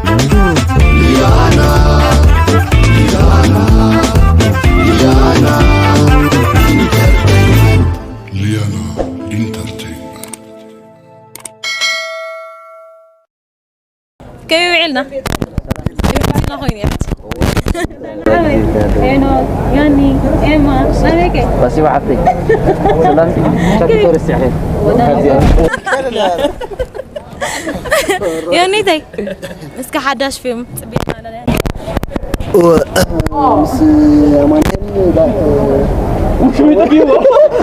ሊያና ሊያና ሊያና ኢንተርቴይንመንት። ሊያና ኢንተርቴይንመንት። ከመይ ውዒልና? ከመይ ውዒልና ኮይኑ እያ። ሄኖክ፣ ዮኒ፣ ኤማ፣ ኣበይ ከ? ባሲባ ሓፍተይ። ሰላም፣ ቻፒ ተረሲዐ። ወዳ ዮኒተይ፣ እስከ ሓዳሽ ፊልም ጽቢቕና ኣለና። እወ፣ ምስ ኣማኑኤል ዳ-፣ ውሽሚት ድዩ?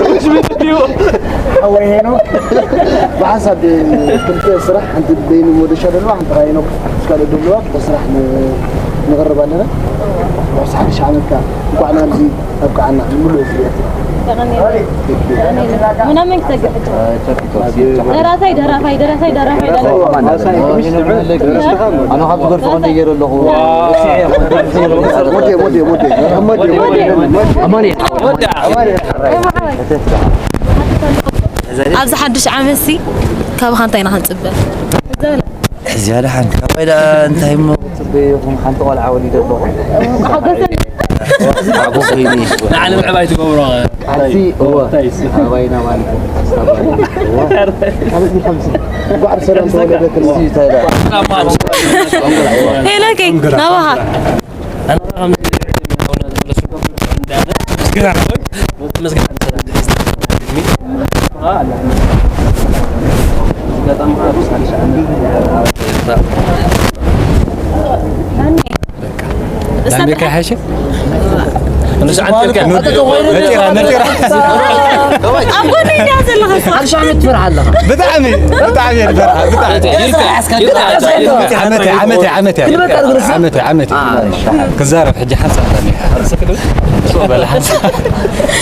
ውሽሚት ድዩ? ሓወይ ሄኖክ ብሓንሳብ ክልተ ስራሕ፣ ሓንቲ በይኑ ሞደሻ ደለዋ፣ ሓንቲ ኸዓ ሄኖክ ምስ ካልኦት ደለዋ፣ ክልተ ስራሕ ን-፣ ንቕርብ ኣለና። ርሑስ ሓድሽ ዓመት ከኣ እንኳዕ ናብዚ ኣብቅዓና፣ ንምሉእ ህዝቢ ኤርትራ። ተቐኒና። ተቐኒና። ምናምን ክተግዕ ሕጂ። ደራፋይ፣ ደራፋይ፣ ደራፋይ፣ ደራፋይ፣ ደራፋይ። ኣነ ካብ ዝገርፎ ክንደይ ገይረ ኣለኹ። ሞዴ፣ ሞዴ፣ ሞዴ። ሞዴ። ኣማኑኤል። ኣብዚ ሓድሽ ዓመትሲ ካባኻ እንታይ ኢና ክንጽበ? ሕዚ ያለ ሓንቲ ካባይ ደኣ እንታይ እሞ ጽበ ይኹም ሓንቲ ቆልዓ ወሊደ ኣለኹ። ሓጎሰኒ። ሓጎስ ኮይኑ። ንዓለም ዕባይ ትገብሮ። ሓንቲ እወ። ኣባይና ማለት እዩ። ኣባይና። እወ። ሓንቲ ሓምሲ። እንኳዕ ብሰላም ተወለደት። እዚ እንታይ ደኣ? ሄኖከይ፣ ናባኻ። ኣነ ከምዚ ዳሜካ ሓሸ? ንሱ ዓንተልካ። ነጢራ፣ ነጢራ። ኣብ ጎነይ እንዲያ ዘለኻ። ሓድሽ ዓመት ትፈርሕ ኣለኻ። ብጣዕሚ፣ ብጣዕሚ እየ ዝፈርሓ፣ ብጣዕሚ። ዓመት እየ፣ ዓመት እየ፣ ዓመት እየ። ዓመት እየ፣ ዓመት እየ። ክዛረብ ሕጂ ሓንሳብ ኣለኒ። ሶ በለ ሓንሳብ።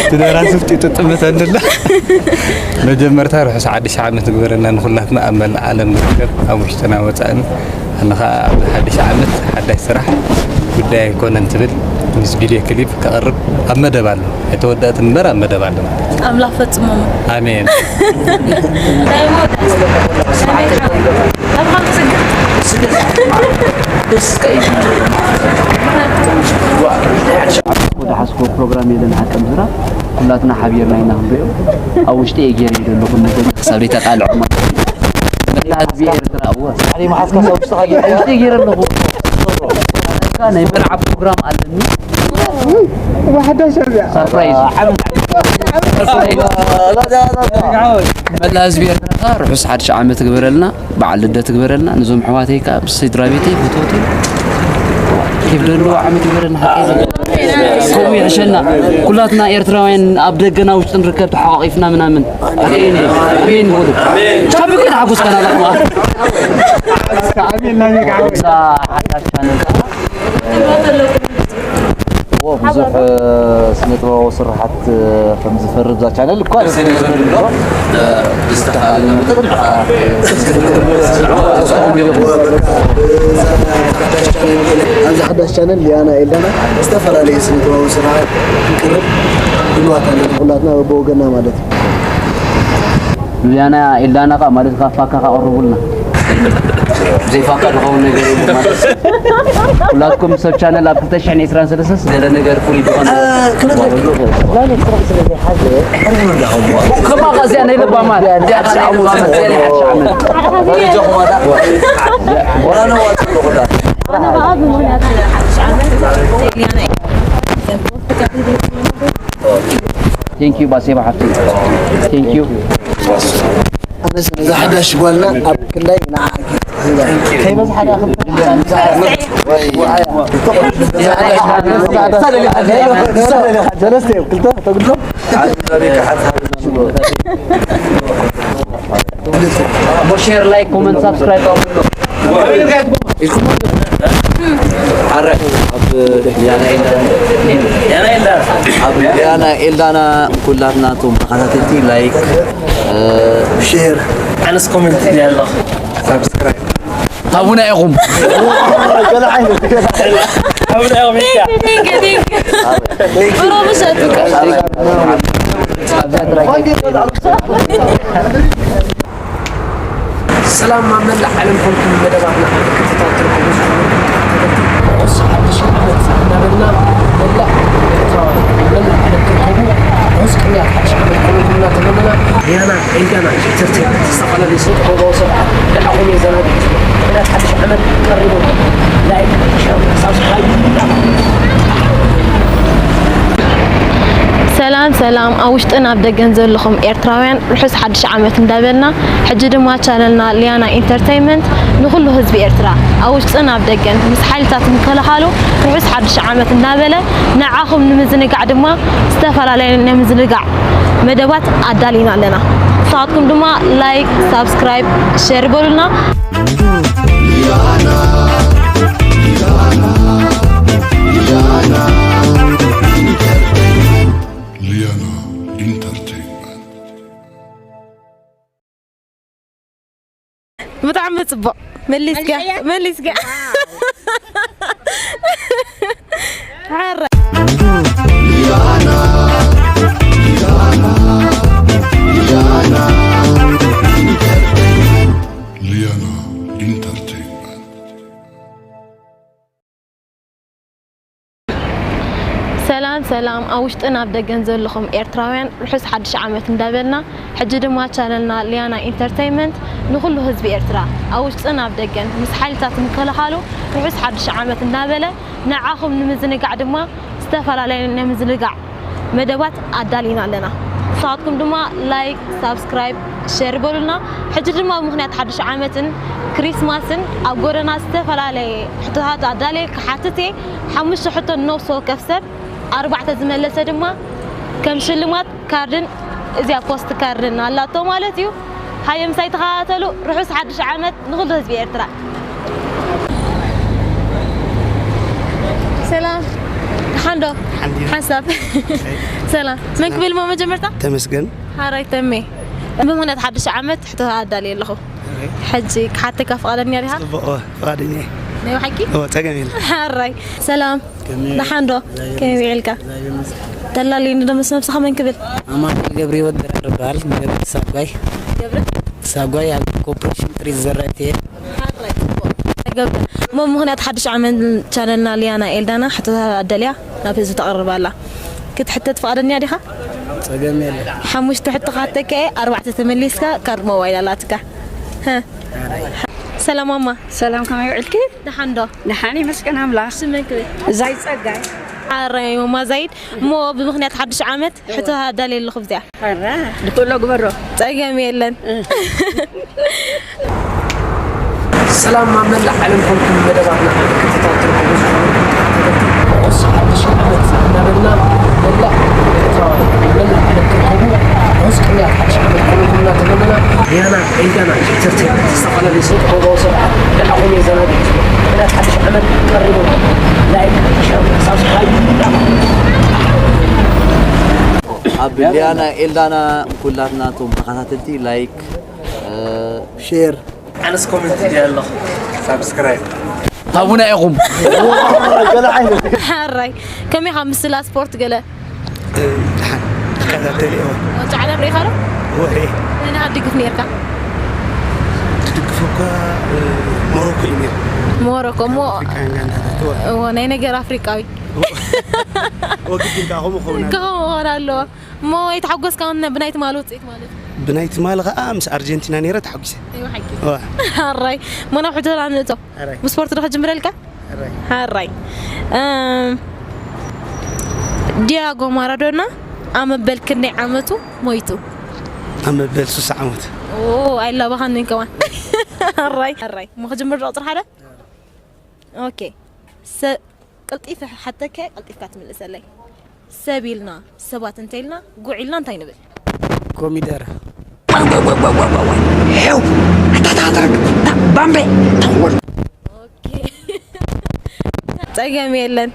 እቲ ደራሲ ፍጢጡ ጥምት እንድላ። መጀመርታ ርሑስ ሓድሽ ዓመት ግበረና ንኹላትና ኣብ መላእ ዓለም ንርከብ፣ ኣብ ውሽጥና ወጻእን። ኣነ ኸኣ ኣብ ሓድሽ ዓመት ሓዳሽ ስራሕ ጉዳይ ኣይኮነን ትብል ምስ ቪድዮ ክሊፕ ከቕርብ ኣብ መደብ ኣሎ። ኣይተወደኣትን እምበር ኣብ መደብ ኣሎ ማለት እዩ። ኣምላኽ ፈጽሞሞ። ኣሜን። ወደ ሓስኮ ፕሮግራም የለን ዓቀብ ዝራ ኩላትና ሓቢርና ኢና ክንሪኦ። ኣብ ውሽጢ እየ ገይረ ዘለኹ ነገር ክሳብ ዘይተቃልዖ ማለት እዩ። መላ ህዝቢ ኤርትራ እወ። ኣብ ውሽጢ ገይረ ኣለኹ። ናይ መርዓ ፕሮግራም ኣለኒ። ሰርፕራይዝ። መላ ህዝቢ ኤርትራ ርሑስ ሓድሽ ዓመት ግበረልና። በዓል ልደት ግበረልና። ነዞም ኣሕዋተይ ከኣ ምስ ስድራ ቤተይ፣ ፈተውተይ፣ ኬፍ ደለዎ ዓመት ይግበረልና። ሓቀይ ከምኡ ይሕሸና። ኩላትና ኤርትራውያን ኣብ ደገና ውሽጢ ንርከብ ተሓቋቒፍና ምናምን። ኣሜን፣ ኣሜን በሉ። ቻፒ እኮ ተሓጎስካ ናባኹም። ኣሜን፣ ኣሜን። እዛ ሓዳሽ ቻነል እዎ፣ ብዙሕ ስነ ጥበባዊ ስርሓት ከም ዝፈርብ እዛ ቻነል እኳ ብዝተኻእለና መጠን ኣብዚ ሓዳሽ ቻነል ሊያና ኤልዳና ዝተፈላለየ ስነ ጥበባዊ ስርሓት ክንቅርብ ድልዋት ኣለና፣ ኩላትና በብወገና ማለት እዩ። ሊያና ኤልዳና ኸኣ ማለት ካብ ፋካ ከቕርቡልና። ብዘይ ፋካ ዝኸውን ነገር የለን ማለት እዩ። ኩላትኩም ሰብ ቻነል ኣብ ክልተ ሽሕን ዕስራን ሰለስተን ገለ ነገር ፍሉይ ዝኾነ ክነግረካ። ላይፍ ስራሕ ስለ ዘይሓዘ፣ ከማኻ እዚኣ ናይ ለባማት፣ እዚኣ ናይ ለባማት፣ እዚኣ ናይ ሓድሽ ዓመት። ኣነ ብኣብ ምኽንያት ናይ ሓድሽ ዓመት ሊያና እየ። Thank you ባሴባ ሓፍቲ። Thank you። ኣነስ ነዛ ሓዳሽ ጓልና ኣብ ክንዳይ ንዓኣ ከይበዝሓ ደኣ ክልተ ሰለስተ እዮም፣ ክልተ ተግድሎም። ሞ ሼር፣ ላይክ፣ ኮመንት፣ ሳብስክራይብ ኣውርዱ። ሓራይ ኣብ ሊያና ኤልዳና፣ ኣብ ሊያና ኤልዳና ኩላትና እቶም ተኸታተልቲ ላይክ፣ እ፣ ሼር፣ ኣነስ ኮመንት እየ ኣለኹ። ሳብስክራይብ ሃቡና ኢኹም። ገለ ዓይነት፣ ገለ ዓይነት። ሃቡና ኢኹም ኢልካ። Thank you, thank you, thank you። ብሮ ምሸት። ሰላም ኣብ መላእ ዓለም ኮንኩም መደባትና ክትከታተልኩም ሰላም ሰላም፣ ኣብ ውሽጥን ኣብ ደገን ዘለኹም ኤርትራውያን ርሑስ ሓድሽ ዓመት እንዳበልና፣ ሕጂ ድማ ቻነልና ሊያና ኢንተርተይንመንት ንኹሉ ህዝቢ ኤርትራ ኣብ ውሽጥን ኣብ ደገን ምስ ሓይልታት ምክልኻሉ ርሑስ ሓድሽ ዓመት እንዳበለ፣ ንዓኹም ንምዝንጋዕ ድማ ዝተፈላለዩ ናይ ምዝንጋዕ መደባት ኣዳሊና ኣለና። ንስኻትኩም ድማ ላይክ፣ ሳብስክራይብ፣ ሼር በሉልና። ሊያና ኢንተርቴይንመንት። ብጣዕሚ ጽቡቕ መሊስካ፣ መሊስካ። ሓራ። ሊያና ኢንተርቴይንመንት። ሰላም ሰላም፣ ኣብ ውሽጥን ኣብ ደገን ዘለኹም ኤርትራውያን ርሑስ ሓድሽ ዓመት እንዳበልና፣ ሕጂ ድማ ቻነልና ሊያና ኢንተርተይንመንት ንኹሉ ህዝቢ ኤርትራ ኣብ ውሽጥን ኣብ ደገን ምስ ሓይልታት ምክልኻሉ ርሑስ ሓድሽ ዓመት እንዳበለ፣ ንዓኹም ንምዝንጋዕ ድማ ዝተፈላለዩ ናይ ምዝንጋዕ መደባት ኣዳሊና ኣለና። ንስኻትኩም ድማ ላይክ፣ ሳብስክራይብ፣ ሸር በሉልና። ሕጂ ድማ ብምኽንያት ሓድሽ ዓመትን ክሪስማስን ኣብ ጎደና ዝተፈላለየ ሕቶታት ኣዳልየ ክሓትት እየ። ሓሙሽተ ሕቶ ንነፍሲ ወከፍ ሰብ፣ ኣርባዕተ ዝመለሰ ድማ ከም ሽልማት ካርድን እዚኣ ፖስት ካርድን ኣላቶ ማለት እዩ። ሃየ ምሳይ ተኸታተሉ። ርሑስ ሓድሽ ዓመት ንኹሉ ህዝቢ ኤርትራ። ሰላም፣ ደሓን ዶ? ሓንሳብ። ሰላም፣ መን ክብል ሞ መጀመርታ? ተመስገን። ሓራይ ተሜ። ብምኽንያት ሓድሽ ዓመት ሕቶ ኣዳልየ ኣለኹ። ሕጂ ክሓተካ ፍቓደኛ ዲኻ? ጽቡቕ፣ እወ፣ ፍቓደኛ እየ። ናይ ብሓቂ? እወ፣ ጸገም የለን። ሓራይ። ሰላም፣ ከመይ ደሓን ዶ? ከመይ ውዒልካ? ተላልየኒ ዶ ምስ ነብስኻ መን ክብል? ኣማኑኤል ገብረህይወት በራድ እበሃል። ገብረ ሳጓይ። ገብረ? ሳጓይ ኣብ ኮርፖሬሽን ጥሪት ዝዘራእቲ እየ። ሓራይ፣ ጽቡቕ። ገብረ፣ እሞ ብምኽንያት ሓድሽ ዓመት ቻነልና ሊያና ኤልዳና ሕቶታት ኣዳልያ ናብ ህዝቢ ተቕርብ ኣላ። ክትሕተት ፍቓደኛ ዲኻ? ጸገም የለን። ሓሙሽተ ሕቶ ክሓተካ እየ፣ ኣርባዕተ ተመሊስካ ካርድ ሞባይል ኣላትካ። ሰላም ማማ። ሰላም፣ ከመይ ውዕልኪ? ደሓን ዶ? ደሓን ይመስገን ኣምላኽ። ስመን ክብል? ዛይድ ጸጋይ። ሓራይ ማማ ዛይድ። እሞ ብምኽንያት ሓድሽ ዓመት ሕቶ ኣዳልየ ኣለኹ ብዚኣ። ሓራ፣ ንክእሎ ግበሮ። ጸገም የለን። እ። ሰላም ኣብ መላእ ዓለም ኮንኩም መደባትና ክትከታተሉ ዝኾኑ ተኸታተልቲ፣ ርሑስ ሓድሽ ዓመት እናበልና፣ መላእ ኤርትራውያን መላእ ዓለም ትርከቡ ርሑስ ቅንያት ሓድሽ ዓመት ክህልወኩም እናተመነና፣ ሊያና ኤልዳና ኢንተርቴይንመንት ዝተፈላለዩ ስነ ጥበባዊ ስርሓት ንዓኹም የዘናግዕ። ቅንያት ሓድሽ ዓመት ቀሪቡ። ላይክ፣ ሸር፣ ሳብስክራይብ። ኣብ ሊያና ኤልዳና ኩላትና እቶም ተኸታተልቲ ላይክ፣ እ፣ ሼር፣ ኣነስ ኮመንት እየ ኣለኹ። ሳብስክራይብ። ሃቡና ኢኹም። ሓራይ፣ ከመይ ኢኻ ምስላ ስፖርት ገለ? እ፣ ደሓን። ትከታተል እየ። ዋንጫ ዓለም ርኢኻ ዶ? እወ፣ ርኤ። መን ኢኻ ትድግፍ ነይርካ? ትድግፍ እኳ፣ እ፣ ሞሮኮ እዩ ነይሩ። ሞሮኮ፣ እሞ፣ ኣፍሪቃውያን ጋንታታት፣ እወ። እወ፣ ናይ ነገር ኣፍሪቃዊ። እወ። እወ፣ ግድን ከኣ ከምኡ ክኸውን ኣለዎ። ከምኡ ክኸውን ኣለዎ። እሞ ኣይተሓጎስካን ብናይ ትማሊ ውጽኢት ማለት? ብናይ ትማሊ ከኣ ምስ ኣርጀንቲና ነይረ ተሓጒሰ። እወ፣ ሓቂ። እወ። ሓራይ፣ እሞ ናብ ሕቶና ንእቶ። ሓራይ። ብስፖርት ዶ ክጅምረልካ? ሓራይ። ሓራይ። እም፣ ዲያጎ ማራዶና ኣብ መበል ክንደይ ዓመቱ ሞይቱ? ኣብ መበል ሱሳ ዓመት። ኦ፣ ኣይላበኻንን ከማን። ሓራይ፣ ሓራይ። እሞ ክጅምር ዶ ቁጽሪ ሓደ? ኦኬ። ሰ-፣ ቀልጢፈ ሓተከ፣ ቀልጢፍካ ትምልሰለይ። ሰብ ኢልና፣ ሰባት እንተ ኢልና፣ ጉዕ ኢልና እንታይ ንብል? ኮሚደረ። ሄው! ኣታታታክ! ባምቤ! ኦኬ። ጸገም የለን።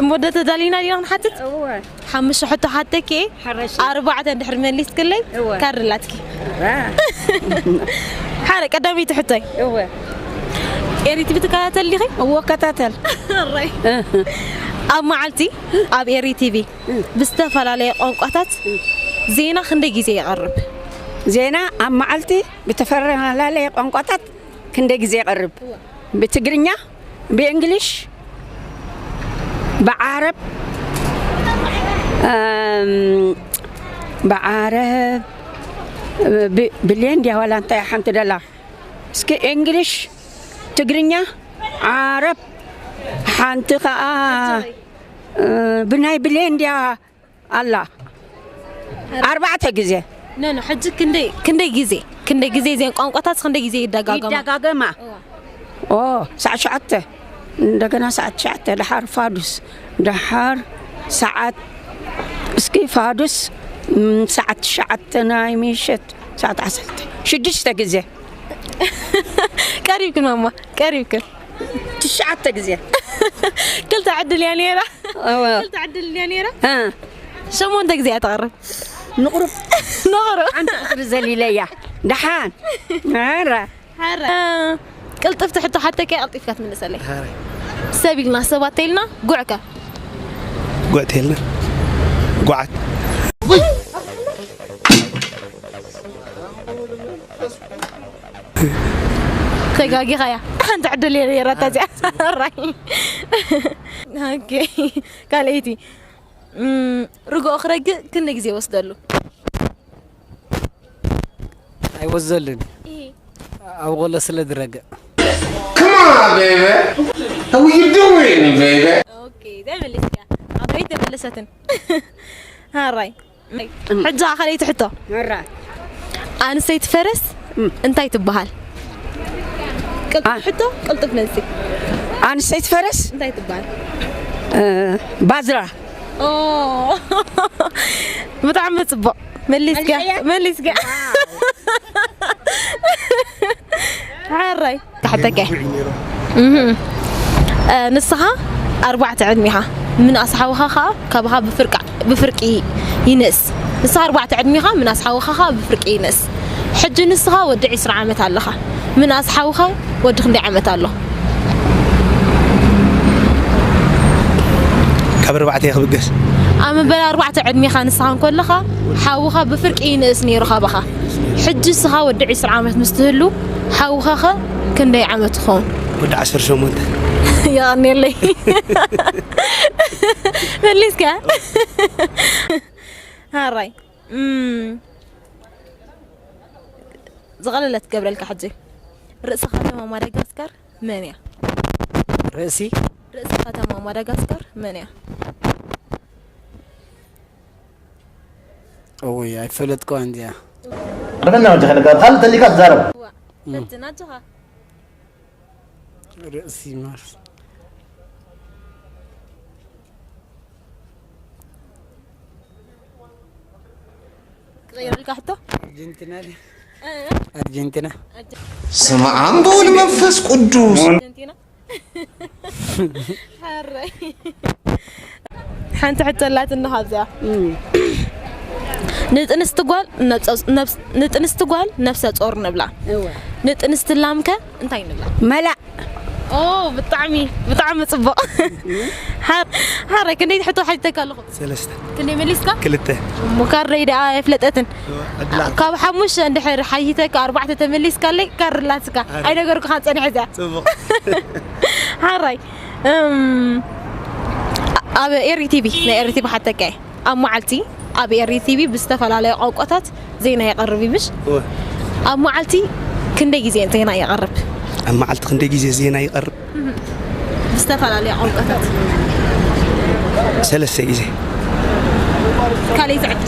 እሞ ዶ ተዳሊና ዲና ክንሓትት? እወ። ሓሙሽተ ሕቶ ሓተኪ፣ ሓረሽ። ኣርባዕተ እንድሕር መሊስክለይ፣ እወ። ካርድ ኣላትኪ። እወ። ሓደ ቀዳመይቲ ሕቶይ። እወ። ኤሪ ቲቪ ትከታተል ዲኺ? እወ፣ እከታተል። ኣራይ። ኣብ መዓልቲ ኣብ ኤሪ ቲቪ ብዝተፈላለየ ቋንቋታት ዜና ክንደይ ግዜ ይቐርብ? ዜና ኣብ መዓልቲ ብተፈላለየ ቋንቋታት ክንደይ ግዜ ይቐርብ? እወ። ብትግርኛ፣ ብእንግሊሽ፣ ብዓረብ፣ እም፣ ብዓረብ፣ ብ-፣ ብሌን ድያ ዋላ እንታይ ሓንቲ ደላ? እስኪ እንግሊሽ፣ ትግርኛ፣ ዓረብ፣ ሓንቲ ከኣ እ፣ ብናይ ብሌን እንድያ ኣላ። ኣርባዕተ ግዜ። ኖ ኖ፣ ሕጂ ክንደይ ክንደይ ግዜ ክንደይ ግዜ እዘን ቋንቋታት ክንደይ ግዜ ይደጋገማ? ይደጋገማ። ኦ፣ ሰዓት ሸዓተ፣ እንደገና ሰዓት ሸዓተ፣ ደሓር ፋዱስ፣ ደሓር ሰዓት፣ እስኪ ፋዱስ፣ ም፣ ሰዓት ሸዓተ ናይ ምሸት፣ ሰዓት ዓሰርተ፣ ሽዱሽተ ግዜ። ቀሪብክን ማማ፣ ቀሪብክን። ትሽዓተ ግዜ። ክልተ ዕድል እያ ነይራ። እወ። ክልተ ዕድል እያ ነይራ። እ፣ ሸሞንተ ግዜ እያ ተቕርብ። ንቑሩብ ነቕርብ። ሓንቲ ቁፅሪ ዘሊለያ። ደሓን። ኧረ። ሓረ። ቅልጥፍቲ ሕቶ ሓተከ ቀልጢፍካ ትምልሰለይ። ሰብ ኢልና ሰባት ተይልና ጉዕከ። ጉዕ ተይልና። ጉዓት። ተጋጊኻ እያ። ሓንቲ ዕድል እየ ነይራታ እዚኣ። ራይ። ኦኬ። ካልኣይቲ። እም፣ ርግኦ ክረግእ ክንደይ ግዜ ይወስደሉ? ኣይወዘሉን ኣብ ቆሎ ስለ ዝረግእ Come on, baby. What you doing, baby? ኦኬ፣ ዘይመለስካ። ኣበይ ተመለሰትን? ሃራይ። ሕጂ ካልኣይቲ ሕቶ። ኣንስተይቲ ፈረስ እንታይ ትበሃል? ቅልጡፍ ሕቶ፣ ቅልጡፍ መልሲ። ኣንስተይቲ ፈረስ እንታይ ትበሃል? እ፣ ባዝራ። ኦ፣ ብጣዕሚ ጽቡቕ መሊስካ፣ መሊስካ። ሓራይ ካሕተከ። እህ፣ እ፣ ንስኻ ኣርባዕተ ዕድሚኻ፣ ምንኣስ ሓውኻ ኸኣ ካባኻ ብፍርቂ፣ ብፍርቂ ይንእስ። ንስኻ ኣርባዕተ ዕድሚኻ፣ ምንኣስ ሓውኻ ኸኣ ብፍርቂ ይንእስ። ሕጂ ንስኻ ወዲ ዕስራ ዓመት ኣለኻ። ምንኣስ ሓውኻ ወዲ ክንደይ ዓመት ኣሎ? ካብ ኣርባዕተ እየ ክብገስ። ኣብ መበል ኣርባዕተ ዕድሜኻ ንስኻ እንከለኻ ሓውኻ ብፍርቂ ይንእስ ነይሩ ካባኻ። ሕጂ ንስኻ ወዲ ዕስራ ዓመት ምስ ትህሉ ሓውኻኸ ክንደይ ዓመት ይኸውን? ወዲ ዓሰርተ ሸሞንተ። የቐንየለይ። መሊስካ? ሃራይ። እም፣ ዝቐለለት ገብረልካ ሕጂ። ርእሲ ከተማ ማዳጋስካር መን እያ? ርእሲ ርእሲ ከተማ ማዳጋስካር መን እያ? እውይ ኣይፈለጥክዋን እዚኣ። ኣረፈና ወጀኸ ነጋር ኻል ተሊካ ትዛረብ። ፈትን ኣጆኻ። ርእሲ ማርስ ክቕይረልካ ሕቶ? ኣርጀንቲና ድያ? ኣርጀንቲና። ስመ ኣብ ወወልድ መንፈስ ቅዱስ። ኣርጀንቲና። ሓራይ። ሓንቲ ሕቶ ኣላትና ካብዚኣ። ንጥንስቲ ጓል ነብሰ-፣ ነብስ-፣ ንጥንስቲ ጓል ነብሰ ጾር ንብላ። ንጥንስቲ ላምከ እንታይ ንብላ? መላእ። ኦ፣ ብጣዕሚ፣ ብጣዕሚ ጽቡቕ። ሓ-፣ ሓራይ፣ ክንደይ ሕቶ ሓቲተካ ኣለኹ? ሰለስተ። ክንደይ መሊስካ? ክልተ። እሞ ካርደይ ደኣ ኣይፍለጠትን። ዕድላ። ካብ ሓሙሽተ እንድሕር ሓቲተካ ኣርባዕተ ተመሊስካለይ፣ ካርድ ኣላትካ። ኣይነገርኩኻን ጸኒሐ እዚኣ። ጽቡቕ። ሓራይ። እም፣ ኣብ ኤሪ ቲቪ፣ ናይ ኤሪ ቲቪ ሓተካ እየ። ኣብ መዓልቲ ኣብ ኤሪ ቲቪ ብዝተፈላለዩ ቋንቋታት ዜና የቕርብ እዩ፣ ምሽ? እወ። ኣብ መዓልቲ ክንደይ ግዜ ዜና የቕርብ? ኣብ መዓልቲ ክንደይ ግዜ ዜና ይቐርብ? ብዝተፈላለዩ ቋንቋታት። ሰለስተ ግዜ። ካልኣይ ዝዕድ?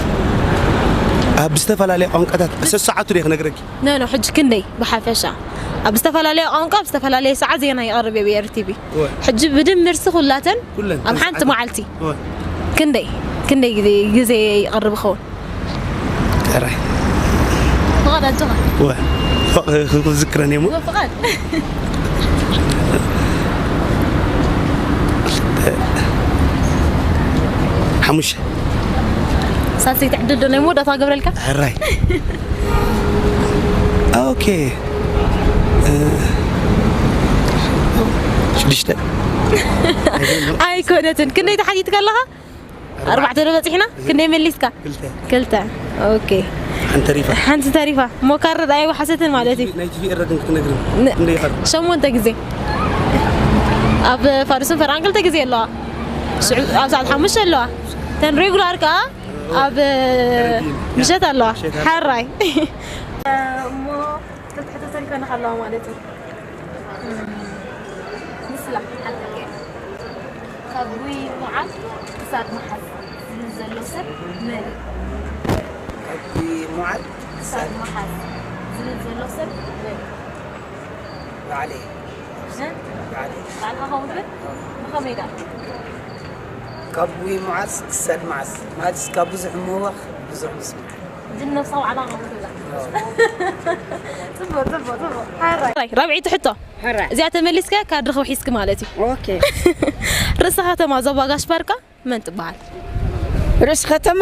ኣብ ዝተፈላለየ ቋንቋታት ሰሰዓቱ ድየ ክነግረኪ? ኖ፣ ኖ፣ ሕጂ ክንደይ ብሓፈሻ? ኣብ ዝተፈላለየ ቋንቋ፣ ኣብ ዝተፈላለየ ሰዓት ዜና ይቐርብ እዩ ብኤሪ ቲቪ። እወ። ሕጂ ብድምርሲ ኩላተን ኩለን ኣብ ሓንቲ መዓልቲ እወ። ክንደይ? ክንደይ ግዜ፣ ግዜ ይቐርብ ይኸውን? ጥራይ። ፍቓድ ኣጆኻ። እወ። ፎቕ ክዝክረን እየ እሞ። እወ፣ ፍቓድ። ሓሙሽተ። ሳልሰይቲ ዕድል ዶ ናይ መወዳእታ ገብረልካ? ሕራይ። ኦኬ። እ፣ ሽዱሽተ። ኣይኮነትን። ክንደይ ተሓቲትካ ኣለኻ? ኣርባዕተ ዶ በፂሕና? ክንደይ መሊስካ? ክልተ። ክልተ። ኦኬ። ሓንቲ ተሪፋ። ሓንቲ ተሪፋ። እሞ ካርድ ኣይወሓሰትን ማለት እዩ። ናይ ቲቪ ኤረ ግን ክትነግሪ። ን- ክንደይ ይቐርብ? ሸሞንተ ግዜ። ኣብ ፋርስን ፈርዓን ክልተ ግዜ ኣለዋ። ሽዑ ኣብ ሰዓት ሓሙሽተ ኣለዋ። ተን ሬጉላር ከኣ ኣብ ምሸት ኣለዋ። ሓራይ። እሞ ክልተ ሕቶ ተሪፋ። ፈነኻ ኣለዋ ማለት እዩ። ምስላ ሓቂ ካብ ዊሙዓት ክሳድ መሓዝ ዝብል ዘሎ ሰብ መን እዩ? ካብ ዊሙዓት ክሳድ መሓዝ ዝብል ዘሎ ሰብ መን እዩ? ባዕለይ ባዕለይ ባዕልኻ ከምኡ ትብል? ብኸመይ ደኣ? ካብ ዊሙዓት ክሳድ መዓዝ ማለት ካብ ብዙሕ ምህዋኽ ብዙሕ ምስማዕ። ግን ነብሳ ባዕላ ከምኡ ትብላ። ጽቡቕ ጽቡቕ ጽቡቕ። ሓራይ። ራብዐይቲ ሕቶ። ሕራይ እዚኣ ተመሊስካ ካርድኺ ውሒስኪ ማለት እዩ። ኦኬ። ርእሰ ከተማ ዞባ ጋሽ ባርካ መን ትበሃል? ርእሲ ከተማ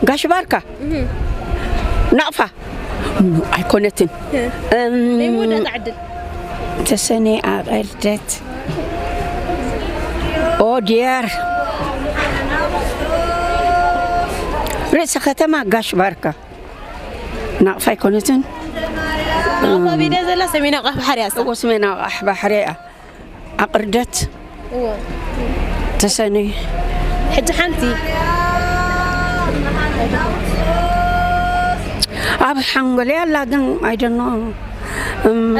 ጋሽ ባርካ ናቕፋ ኣይኮነትን። እም፣ ናይ መወዳእታ ዕድል። ተሰነ ኣቐርደት ኦድየር ርእሲ ከተማ ጋሽ ባርካ ናቕፋ ኣይኮነትን። ናቕፋ ቤዳ ዘላ ሰሜናዊ ቃፍ ባሕሪ ኣሳ። እዎ ሰሜናዊ ቃፍ ባሕሪ እያ። ኣቕርደት ተሰነ ሕጂ ሓንቲ ኣብ ሓንጎለይ ኣላ ግን ኣይደኖ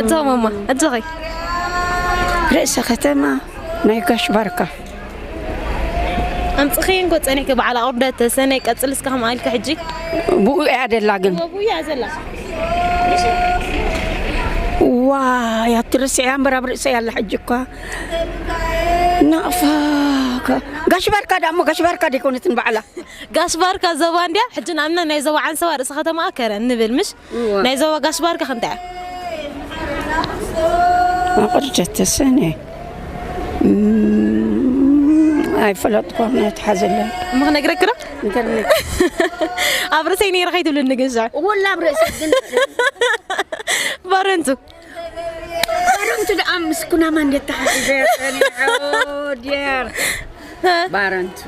ኣጆኺ ማማ ኣጆኺ። ርእሰ ከተማ ናይ ጋሽ ባርካ ኣምጽኺ እንኮ ጸኒሕኪ በዓል ኣቕርደት ተሰነ ቀጽል እስከ ከምኣ ኢልኪ ሕጂ። ብኡ እያ ደላ ግን እያ ዘላ። ዋይ ኣትርስዕያ እምበር ኣብ ርእሰይ ኣላ ሕጂ እኳ ናቕፋ ጋሽ ባርካ ዳሞ ጋሽ ባርካ ደይኮነትን ባዕላ ጋሽ ባርካ ዞባ እንድያ። ሕጂ ንኣብነት ናይ ዞባ ዓንሰባ ርእሲ ከተማ ከረን ንብል ምሽ ናይ ዞባ ጋሽ ባርካ ክንታይ እያ? ኣቕርደት ተሰነ ኣይፈለጥኳ ናይ ተሓዘለ እሞ ክነግረኪ ዶ? ንገርኒ ኣብ ርእሰይ ነይረ ከይትብልኒ ግን ሻዕ ወላ ኣብ ርእሲ ግን ባረንቱ ባረንቱ ደኣ ምስ ኩናማ እንዴት ተሓሒዘ ጸኒሐ ዲያር ባረንቱ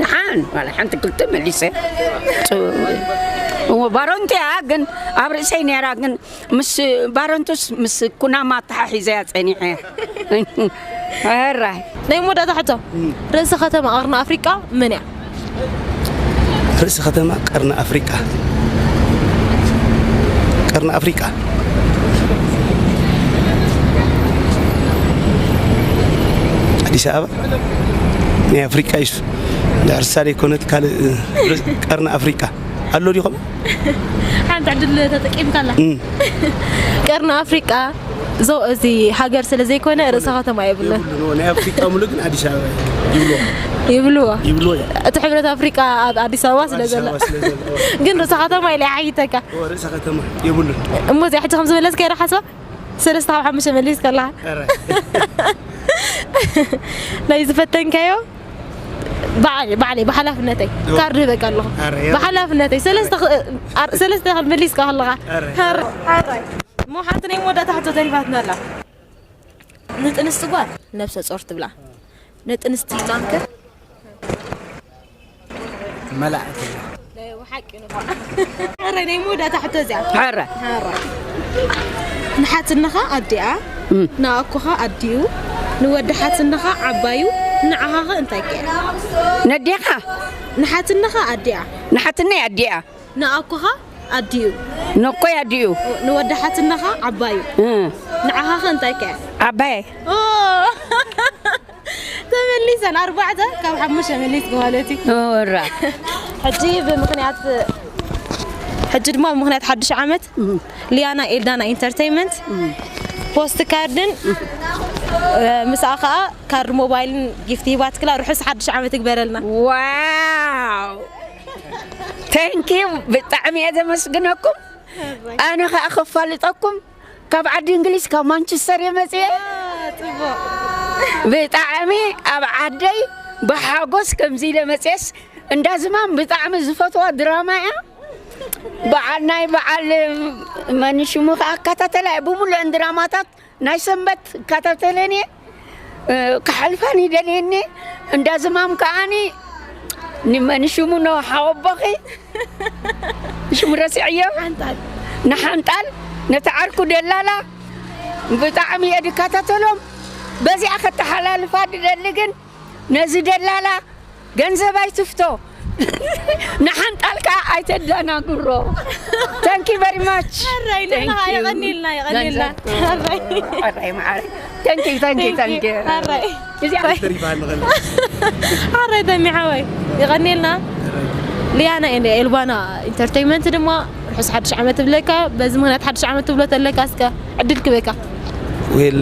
ደሓን ዋላ ሓንቲ ክልተ መሊሰ እዎ ባረንቱ እያ ግን ኣብ ርእሰይ ነይራ ግን ምስ ባረንቱስ ምስ ኩናማ ተሓሒዘ እያ ጸኒሐ ሕራይ ናይ መወዳእታ ሕቶ ርእሲ ከተማ ቀርኒ ኣፍሪቃ መን እያ? ርእሲ ከተማ ቀርኒ ኣፍሪቃ ቀርኒ ኣፍሪቃ ኣዲስ ኣበባ ናይ ኣፍሪቃ እዩ። ድሕሪ ሳሌ ኮነት ካልእ ቀርኒ ኣፍሪቃ ኣሎ ዲኹም? ሓንቲ ዕድል ተጠቂምካላ። ቀርኒ ኣፍሪቃ ዞ እዚ ሃገር ስለ ዘይኮነ ርእሰ ከተማ የብሉን። ናይ ኣፍሪቃ ሙሉ ግን ኣዲስ ኣበባ ይብልዎ ይብልዎ። ይብልዎ እቲ ሕብረት ኣፍሪቃ ኣብ ኣዲስ ኣበባ ስለ ዘሎ ስለ ዘሎ ግን ርእሰ ከተማ ኢለ ይሓይተካ። ርእሰ ከተማ የብሉን። እሞ እዚኣ ሕጂ ከም ዝመለስካ ይረ ሓስባ ሰለስተ ካብ ሓሙሽተ መሊስ ከለካ ናይ ዝፈተንካዮ ባዕለይ ባዕለይ ብሓላፍነተይ ካርድ ህበካ ኣለኹ ብሓላፍነተይ ሰለስተ ክልመሊስካ ከለኻ እሞ ሓንቲ ናይ መወዳእታ ሕቶ ተሪፋትና ኣላ ንጥንስቲ ጓል ነብሰ ጾር ትብላ ንጥንስቲ ጣንከ መላእክት ሓቂ ንኾ ረ ናይ መወዳእታ ሕቶ እዚኣ ሕረ ንሓትንኻ ኣዲኣ ንኣኩኻ ኣዲኡ ንወዲ ሓትንኻ ዓባዩ ንዓኻኸ እንታይ ከ ነዴኻ ንሓትንኻ ኣዲኣ ንሓትነይ ኣዲኣ ንኣኩኻ ኣዲኡ ነኮይ ኣዲኡ ንወዲ ሓትንኻ ዓባዩ ንዓኻኸ እንታይ ከ ዓባየ ተመሊሰን ኣርባዕተ ካብ ሓሙሽተ መሊስ ማለት እዩ ራ ሕጂ ብምክንያት ሕጂ ድማ ብምክንያት ሓድሽ ዓመት ሊያና ኤልዳና ኢንተርቴይንመንት ፖስት ካርድን ምስኣ ከዓ ካርድ ሞባይልን ጊፍት ሂባትክላ ርሑስ ሓድሽ ዓመት ይግበረልና ዋው ተንኪዩ ብጣዕሚ እየ ዘመስግነኩም ኣነ ከዓ ከፋልጠኩም ካብ ዓዲ እንግሊዝ ካብ ማንቸስተር እየ መፅየ ብጣዕሚ ኣብ ዓደይ ብሓጎስ ከምዚ ኢለ መፅየስ እንዳ ዝማም ብጣዕሚ ዝፈትዋ ድራማ እያ በዓል ናይ በዓል መን ሽሙ ከዓ እከታተላ እየ ብሙሉአን ድራማታት ናይ ሰንበት እከታተለን እየ ክሓልፋን ይደልየኒ እንዳ ዝማም ከዓኒ ንመን ሽሙ ነው ሓወቦኺ ሽሙ ረሲዐዮ ንሓንጣል ነቲ ዓርኩ ደላላ ብጣዕሚ እየ ድከታተሎም በዚኣ ከተሓላልፋ ድደሊ ግን ነዚ ደላላ ገንዘብ ኣይትፍቶ ንሓንጣልካ ኣይተደናግሮ። Thank you very much. ራይ ንሕና የቐኒልና የቐኒልና ራይ ራይ ማዓረ Thank you, thank you, thank you. ራይ እዚኣ ሓራይ ተሚሓወይ የቐኒልና። ሊያና ኤልባና ኢንተርቴይንመንት ድማ ርሑስ ሓድሽ ዓመት ትብለካ። በዚ ምክንያት ሓድሽ ዓመት ትብሎ ተለካ እስከ ዕድል ክበካ። ዌል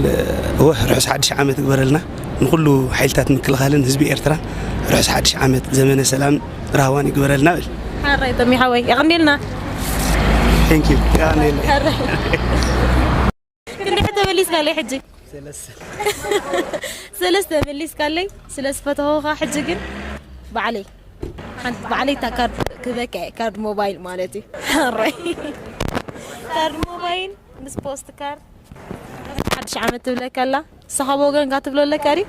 ወህ ርሑስ ሓድሽ ዓመት ግበረልና ንኩሉ ሓይልታት ምክልኻልን ህዝቢ ኤርትራ። ርሑስ ሓድሽ ዓመት፣ ዘመነ ሰላም ራህዋን ይግበረልና ብል። ሓራይ ተሚሓወይ የቐኒልና። Thank you። ክንደይ ተመሊስካለይ ሕጂ? ሰለስተ መሊስካለይ። ስለ ዝፈተኹኻ ሕጂ ግን ባዕለይ ሓንቲ ባዕለይ እታ ካርድ ክበካ እየ፣ ካርድ ሞባይል ማለት እዩ። ሓራይ ካርድ ሞባይል ምስ ፖስት ካርድ ሓድሽ ዓመት ትብለካ ኣላ። ንስኻ ብወገንካ ትብሎ ኣለካ ድዩ?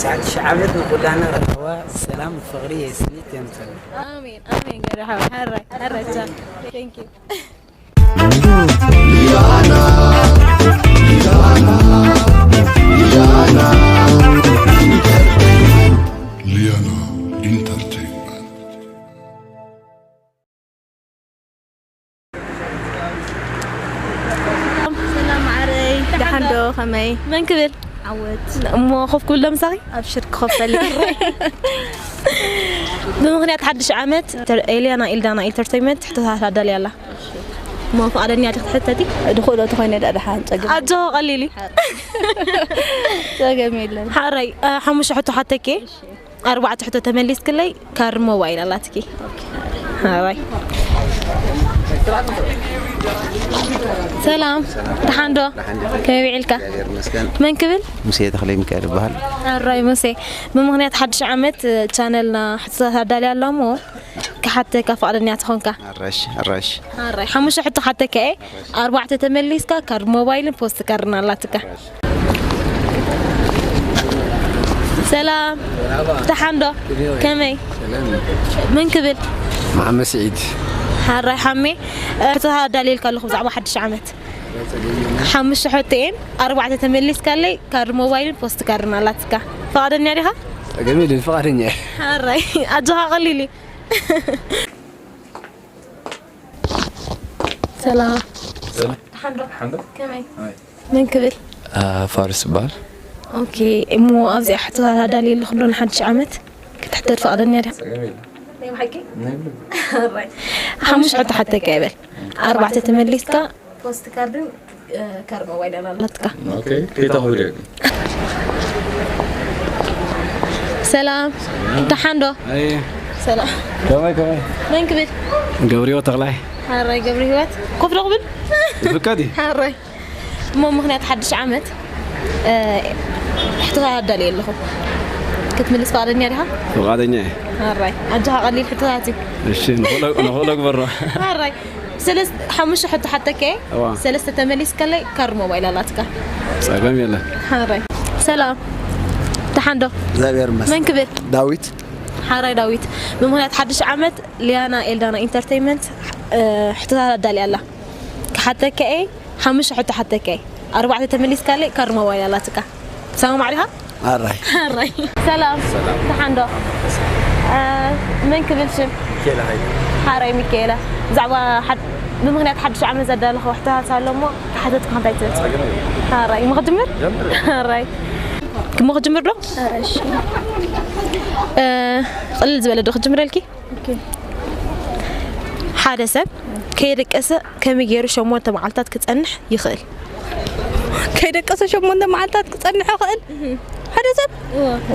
ሓድሽ ዓመት ንኩላና ረኸባ ሰላም ፍቕሪ የስኒት የምሰል ኣሜን ኣሜን። ገረ ሓራይ ሓራይ ቻ thank you። ሊያና ኢንተርቴይንመንት። ሰላም ማዓረይ። ደሓን ዶ? ከመይ? መን ክብል? ዓወት። እሞ ኮፍ ክብል ዶ ምሳኺ? ኣብሽር ክኸፈል። ብምኽንያት ሓድሽ ዓመት ኤልያና ኤልዳና ኢንተርቴይንመንት ሕቶታት ኣዳልያ ኣላ። እሞ ፍቓደኛ ዲኺ ክትሕተቲ? ድኽእሎ ተኾይነ ደኣ ደሓን ጸገም። ኣጆ ቀሊል እዩ። ጸገም የለን። ሓራይ ሓሙሽተ ሕቶ ሓተኬ። ኣርባዕተ ሕቶ ተመሊስክለይ ካርድ ሞባይል ኣላትኪ። ሓራይ ሰላም ደሓን ዶ? ከመይ ውዒልካ? መን ክብል? ሙሴ ተኽለ ሚካኤል ይበሃል። ሓራይ ሙሴ፣ ብምኽንያት ሓድሽ ዓመት ቻነልና ሕቶታት ኣዳልያ ኣሎ እሞ ክሓተካ ፍቓደኛ ትኾንካ? ኣራሽ ኣራሽ ሓራይ ሓሙሽተ ሕቶ ሓተካ እየ። ኣርባዕተ ተመሊስካ ካርድ ሞባይልን ፖስት ካርድን ኣላትካ። ሰላም ደሓን ዶ? ከመይ? መን ክብል? መሓመድ ስዒድ። ሓራይ ሓሜ፣ ሕቶታት ኣዳልየልካ ኣለኹ ብዛዕባ ሓድሽ ዓመት። ሓሙሽተ ሕቶ እየን ኣርባዕተ ተመሊስካለይ ካርድ ሞባይልን ፖስት ካርድን ኣላትካ። ፍቓደኛ ዲኻ? ጸገም የለን ፍቓደኛ እየ። ሓራይ ኣጆኻ ቀሊል እዩ። ሰላም። ሰላም። ሓንዶ። ሓንዶ። ከመይ? ኣይ። መን ክብል? ፋርስ ይበሃል። ኦኬ እሞ ኣብዚኣ ሕቶታት ኣዳልየ ኣለኹ ዶ ንሓድሽ ዓመት ክትሕተት ፍቓደኛ ዲኻ? ጸገም የለን። ናይ ብሓቂ? ናይ ብልቢ። ሓራይ ሓሙሽተ ሕቶ ሓተካ ይበል ኣርባዕተ ተመሊስካ ፖስት ካርድን ካርድ ሞባይል ኣላትካ። ኦኬ ከይታ ክብል እየ ግን። ሰላም ደሓን ዶ? ኣይ ሰላም ከመይ ከመይ መን ክብል? ገብርዮ ተኽላይ ሓራይ ገብረ ህይወት ኮፍ ዶ ክብል? ይፍቀድ እዩ። ሓራይ እሞ ምኽንያት ሓድሽ ዓመት እ፣ ሕቶታት ኣዳልየ ኣለኹ ክትምልስ ፍቓደኛ ዲኻ? ፍቓደኛ እየ። ሓራይ ኣጆኻ ቀሊል ሕቶታት እዩ። እሺ ንኽእሎ ንኽእሎ ግበሮ። ሓራይ ሰለስተ ሓሙሽተ ሕቶ ሓተከ እዋ። ሰለስተ ተመሊስከለይ ካርድ ሞባይል ኣላትካ። ጸገም የለን። ሓራይ ሰላም ደሓን ዶ? እግዚኣብሔር ይመስገን። መን ክብል? ዳዊት ሓራይ ዳዊት ብምኽንያት ሓድሽ ዓመት ሊያና ኤልዳና ኢንተርቴይንመንት እ፣ ሕቶታት ኣዳልያ ኣላ። ክሓተከ እየ ሓሙሽተ ሕቶ ሓተከ እየ ኣርባዕተ ተመሊስካለይ ካርድ ሞባይል ኣላትካ። ትሰማማዕ ዲኻ? ኣራይ ሓራይ ሰላም ደሓን ዶ? እ፣ መን ክብል ሽም? ሚካኤል ሃይለ ሓራይ ሚካኤለ ብዛዕባ ሓድ- ብምኽንያት ሓድሽ ዓመት ዘዳለኹ ሕቶታት ኣሎ እሞ ክሓተትካ እንታይ ትብል? ሓራይ እሞ ክጅምር? ሓራይ እሞ ክጅምር ዶ? እ፣ ቅልል ዝበለ ዶ ክጅምረልኪ? ሓደ ሰብ ከይደቀሰ ከመይ ገይሩ ሸሞንተ መዓልታት ክጸንሕ ይኽእል? ከይደቀሰ ሸሞንተ መዓልታት ክጸንሕ ይኽእል? ሓደ ሰብ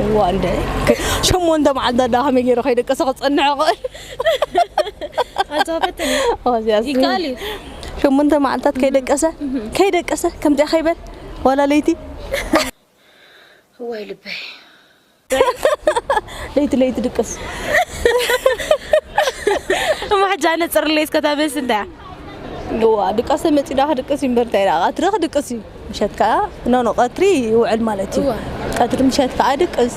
እዋ እንደ ሸሞንተ መዓልታት ዳ ከመይ ገይሩ ከይደቀሰ ክጸንሕ ይኽእል? ኣዛበተኒ ኦዚያስ ይካል እዩ። ሸሞንተ መዓልታት ከይደቀሰ ከይደቀሰ ከምዚኣ ከይበል ዋላ ለይቲ እዋይ ልበይ ለይቲ ለይቲ ድቅስ እሞ ሕጂ ኣነ ጽርለይ እስከ እታ መልሲ እንታይ እያ? እዋ ድቀሰ መጺዳ ክድቅስ እዩ እምበር እንታይ ደኣ ቀትሪ ክድቅስ እዩ ምሸት ከዓ ኖ ኖ ቀትሪ ይውዕል ማለት እዩ እዋ። ቀትሪ ምሸት ከዓ ድቅስ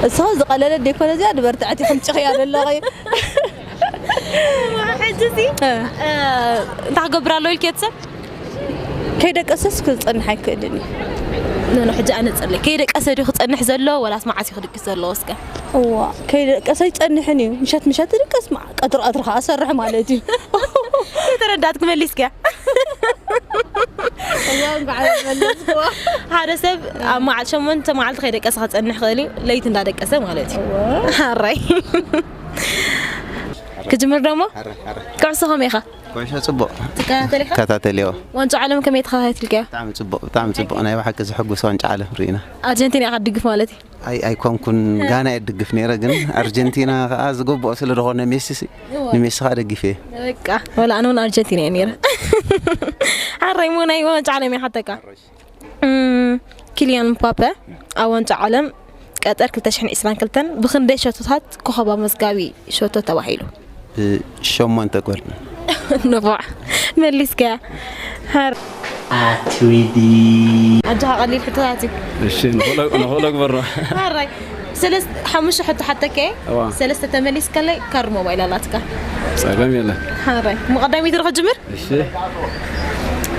እስኸ ዝቐለለ ደይኮነ እዚኣ ድበርትዐት ይኽምጭኽያ ዘለኺ ሕጂ ሲ እንታይ ክገብር ኣሎ ኢልኪ እቲ ሰብ ከይደቀሰስ ክጸንሕ ኣይክእልን እዩ ኖ፣ ኖ፣ ሕጂ ኣነጽርለይ። ከይደቀሰ ድዩ ክጸንሕ ዘሎ ወላስ መዓስ እዩ ክድቅስ ዘለዎ እስከ? እዋ፣ ከይደቀሰ ኣይጸንሕን እዩ። ምሸት ምሸት ድቀስ፣ መዓ-፣ ቀትሪ ቀትሪ ከኣ ሰርሕ ማለት እዩ። ከይተረዳእትኪ መሊስኪያ። እዋ፣ እንኳዕ መለስክዋ። ሓደ ሰብ ኣብ መዓል-፣ ሸሞንተ መዓልቲ ከይደቀሰ ክጸንሕ ይኽእል እዩ፣ ለይቲ እንዳደቀሰ ማለት እዩ። እዋ። ሓራይ። ክጅምር ደሞ? ሓራይ፣ ሓራይ። ኩዕሶ ከመይ ኢኻ? ኩዕሶ ጽቡቕ። ትከታተል ኢኻ? እከታተል እየ። ዋንጫ ዓለም ከመይ ተኸታቲልካዮ? ብጣዕሚ ጽቡቕ፣ ብጣዕሚ ጽቡቕ። ናይ ብሓቂ ዘሐጉስ ዋንጫ ዓለም ርኢና። ኣርጀንቲና ኢኻ ትድግፍ ማለት እዩ? ኣይ፣ ኣይኮንኩን፣ ጋና እየ ዝድግፍ ነይረ፣ ግን ኣርጀንቲና ከኣ ዝግብኦ ስለ ዝኾነ ሜሲ ሲ፣ እዋ። ንሜሲ ከኣ ደጊፈ እየ። በቃ፣ ወላ ኣነ እውን ኣርጀንቲና እየ ነይረ። ሓራይ፣ እሞ ናይ ዋንጫ ዓለም እየ ሓተካ። እም፣ ኪልያን ምባፔ ኣብ ዋንጫ ዓለም ቀጠር ክልተ ሽሕን ዕስራን ክልተን ብኽንደይ ሸቶታት ኮኸብ ኣመዝጋቢ ሸቶ ተባሂሉ? ብሸሞንተ ጎል። ንፉዕ፣ መሊስካያ። ሓር-፣ ኣትዊዲ። ኣጆኻ፣ ቀሊል ሕቶታት እዩ። እሺ፣ ንኽእሎ፣ ንኽእሎ ግበሮ። ሓራይ፣ ሰለስተ፣ ሓሙሽተ ሕቶ ሓተከ፣ እዋ። ሰለስተ ተመሊስካለይ፣ ካርድ ሞባይል ኣላትካ። ጸገም የለን። ሓራይ፣ እሞ ቀዳመይቲ ዶ ክጅምር? እሺ።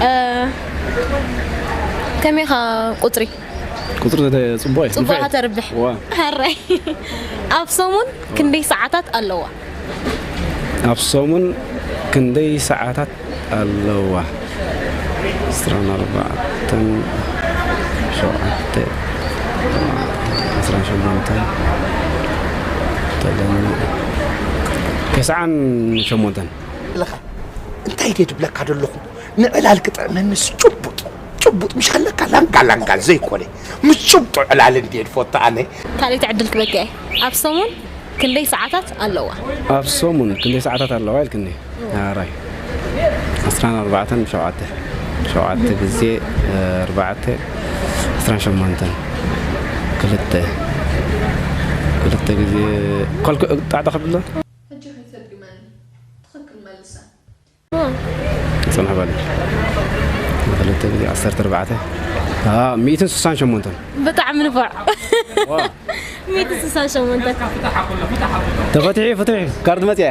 እ፣ ከመይ ኢኻ ቁጽሪ? ቁጽሪ ዘተ-፣ ጽቡቕ እዩ። ጽቡቕ ንፍዕ። ኢኻ ተርብሕ። እዋ። ሓራይ። ኣብ ሰሙን ክንደይ ሰዓታት ኣለዋ? ኣብ ሰሙን ክንደይ ሰዓታት ኣለዋ? ዕስራን ኣርባዕተን፣ ሸውዓተ፣ ዕስራን ሸሞንተን፣ ተደምሩ ተስዓን ሸሞንተን። ኣለኻ። እንታይ ድየ ድብለካ ዘለኹ? ንዕላል ክጥዕመንስ ጭቡጥ፣ ጭቡጥ ምሽ ከለካ ላንጋ ላንጋ ዘይኮነ፣ ምስ ጭብጡ ዕላል እንድየ ድፈቱ ኣነ። ካልኣይቲ ዕድል ክበካ እየ። ኣብ ሰሙን ክንደይ ሰዓታት ኣለዋ? ኣብ ሰሙን ክንደይ ሰዓታት ኣለዋ ኢልክኒ? ኣራይ። ዕስራን ኣርባዕተን ሸውዓተ። ሸውዓተ ግዜ፣ እ፣ ኣርባዕተ፣ ዕስራን ሸሞንተን። ክልተ። ክልተ ግዜ፣ ኮልኩ-፣ ጣዕጣ ከብሎ? ሕጂ ከይተድግመኒ። ትኽክል መልሳ። ጽንሕ በል። ክልተ ግዜ ዓሰርተ ኣርባዕተ። አ፣ ሚእትን ስሳን ሸሞንተን። ብጣዕሚ ንፉዕ። ዋ። ሚእትን ስሳን ሸሞንተን። ተፈትሒ፣ ፍትሒ። ካርድ መጽያ።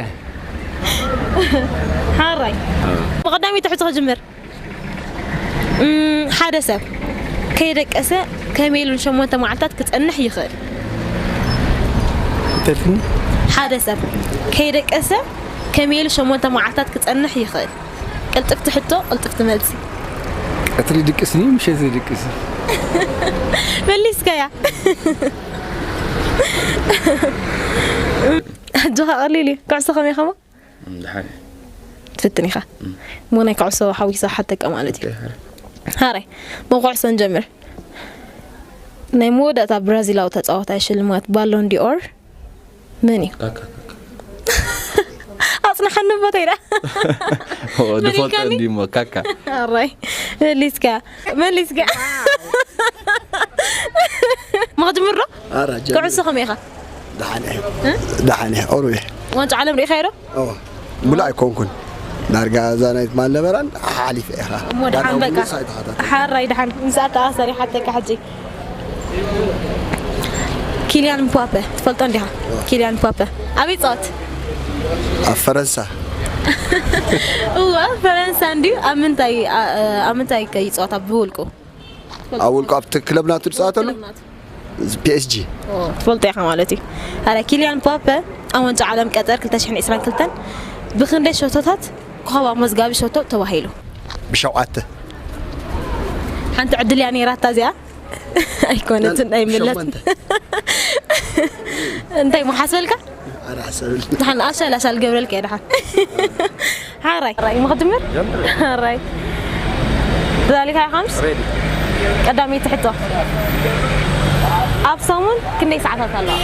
ሓራይ። አ። ብቐዳመይቲ ሕቶ ክጅምር። እም፣ ሓደ ሰብ ከይደቀሰ ከመይ ኢሉ ንሸሞንተ መዓልታት ክጸንሕ ይኽእል? እንተልክኒ? ሓደ ሰብ ከይደቀሰ ከመይ ኢሉ ሸሞንተ መዓልታት ክጸንሕ ይኽእል? ቅልጥፍቲ ሕቶ፣ ቅልጥፍቲ መልሲ። ቀትሪ ድቅስኒ፣ ምሸት ዘይድቅስ። መሊስካያ። ኣጆኻ፣ ቀሊል እዩ። ኩዕሶ ከመይ ኢኻ እሞ? እም፣ ደሓን እየ። ትፍትን ኢኻ? እም። እሞ ናይ ኩዕሶ ሓዊሳ ሓተካ ማለት እዩ። ኦኬ፣ ሓራይ። ሓራይ፣ ብኩዕሶ ንጀምር። ናይ መወዳእታ ብራዚላዊ ተጻዋታይ ሽልማት ባሎን ዲኦር መን እዩ? ካካ፣ ካካ። ኣጽንሓኒ እሞ ተይዳ። ኦ፣ መን ድፈልጦ ኢልካኒ? እንዲሞ፣ ካካ። ሓራይ፣ መሊስካ፣ መሊስካ። መኽጅምር ዶ? ኣራ፣ ጀምር። ኩዕሶ ከመይ ኢኻ? ደሓን እየ። እ? ደሓን እየ፣ ቁሩብ እየ። ዋንጫ ዓለም ርኢኻዮ ዶ? እወ። ሙሉእ ኣይኮንኩን። ዳርጋ እዛ ናይ ትማል ነበራን ሓሊፈ እየ ኸኣ። እሞ ደሓን ዳርጋ በቃ። ሙሉእ ሳይት ተኸታተልኩ። ሓራይ ደሓን። ምስኣ ተኣሳሰር ይሓተካ ሕጂ። ኪልያን ምባፔ ትፈልጦ እንዲኻ? እወ። ኪልያን ምባፔ ኣበይ ይጻወት? ኣብ ፈረንሳ። እወ፣ ፈረንሳ እንድዩ። ኣብ ምንታይ፣ ኣ-፣ ኣብ ምንታይ ከ ይጻወት ኣብ ብውልቁ? ኣብ ውልቁ ኣብቲ ክለብ ናቱ ዝጻወተሉ? ክለብ ናቱ። ፒ ኤስ ጂ። ኦ፣ ትፈልጦ ኢኻ ማለት እዩ። ኣረ፣ ኪልያን ምባፔ ኣብ ዋንጫ ዓለም ቀጠር ክልተ ሽሕን ዕስራን ክልተን ብኽንደይ ሸቶታት ኮኸብ ኣመዝጋቢ ሸቶ ተባሂሉ? ብሸውዓተ። ሓንቲ ዕድል እያ ነይራታ እዚኣ። ኣይኮነትን፣ ኣይምለስን። ሸሞንተ። እንታይ ምሓስበልካ? ኣረ፣ ሓሰብል። ደሓን ኣሻል ኣሻል ገብረልካ እየ ደሓን። ሓራይ። ሓራይ፣ እሞ ክጅምር? ጀምር። ሓራይ። ተዳሊኻ ኢኻ ምሽ? ሬዲ። ቀዳመይቲ ሕቶ። ኣብ ሰሙን ክንደይ ሰዓታት ኣለዋ?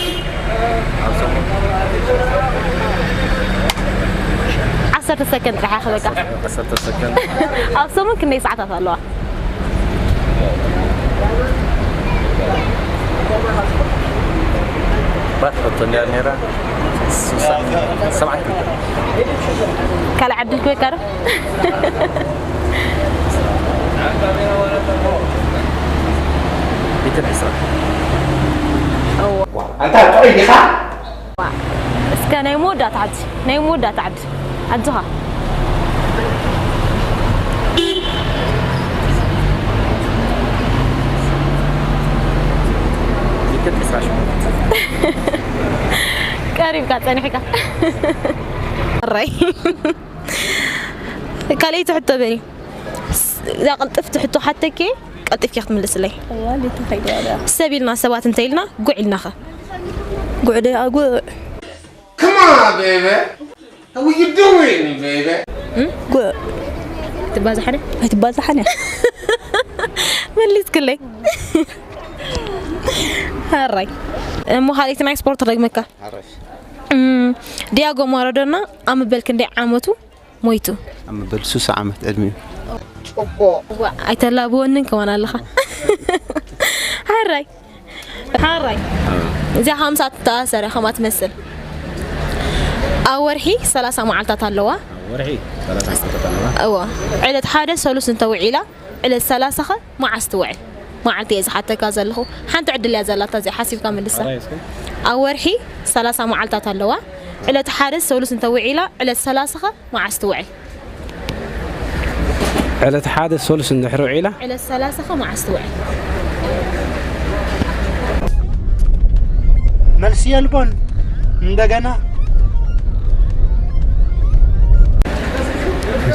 ኣብ ሰሙን? ዓሰርተ ሰከንድ ጥራሕ ክበካ። ዓሰርተ ሰከንድ። ኣብ ሰሙን ክንደይ ሰዓታት ኣለዋ? ባት ሕቶ እንድያ ነይራ። ስሳን ሰብዓን ክልተ። ካልእ ዕድል ክበካ ዶ? ሚእትን ዕስራ። እዋ። ኣንታ ጥዑይ ዲኻ? እስከ ናይ መወዳእታ ዓዲ፣ ናይ መወዳእታ ዓዲ። ኣጆኻ። ቀሪብካ ጸኒሕካ። ኣራይ። ካልኣይቲ ሕቶ በሊ። እዛ ቅልጥፍቲ ሕቶ ሓተኪ፣ ቀልጢፍኪ ክትምልስለይ። እዋ፣ እንዴት ተኸይዱ ዋጋ? ሰብ ኢልና፣ ሰባት እንተ ኢልና፣ ጉዕ ኢልናኸ? ጉዕ ደይ ኣጉዕ። Come on, baby. How are you doing, baby? ጉዕ። ትባዛሓነ? ኣይትባዛሓነ። መሊስክለይ። ሃራይ። እሞ ካልኣይቲ ናይ ስፖርት ረግመካ። ሃራይ። እም፣ ዲያጎ ማራዶና ኣብ መበል ክንደይ ዓመቱ ሞይቱ? ኣብ መበል ሱሳ ዓመት ዕድሚኡ። ዋ፣ ኣይተላብወንን ከማን ኣለኻ። ሃራይ። ሃራይ። እዚኣ ከምሳ ትተኣሰረ ከማ ትመስል። ኣብ ወርሒ ሰላሳ መዓልታት ኣለዋ። ኣብ ወርሒ ሰላሳ መዓልታት ኣለዋ። እዋ። ዕለት ሓደ ሰሉስ እንተውዒላ፣ ዕለት ሰላሳ ኸ መዓስ ትውዕል? መዓልቲ እየ ዝሓተካ ዘለኹ። ሓንቲ ዕድል እያ ዘላታ፣ እዚኣ ሓሲብካ መልሳ። ኣራይ እስከ። ኣብ ወርሒ ሰላሳ መዓልታት ኣለዋ። ዕለት ሓደ ሰሉስ እንተውዒላ፣ ዕለት ሰላሳ ኸ መዓስ ትውዕል? ዕለት ሓደ ሰሉስ እንድሕር ውዒላ? ዕለት ሰላሳ ኸ መዓስ ትውዕል? መልሲ የልቦን። እንደገና።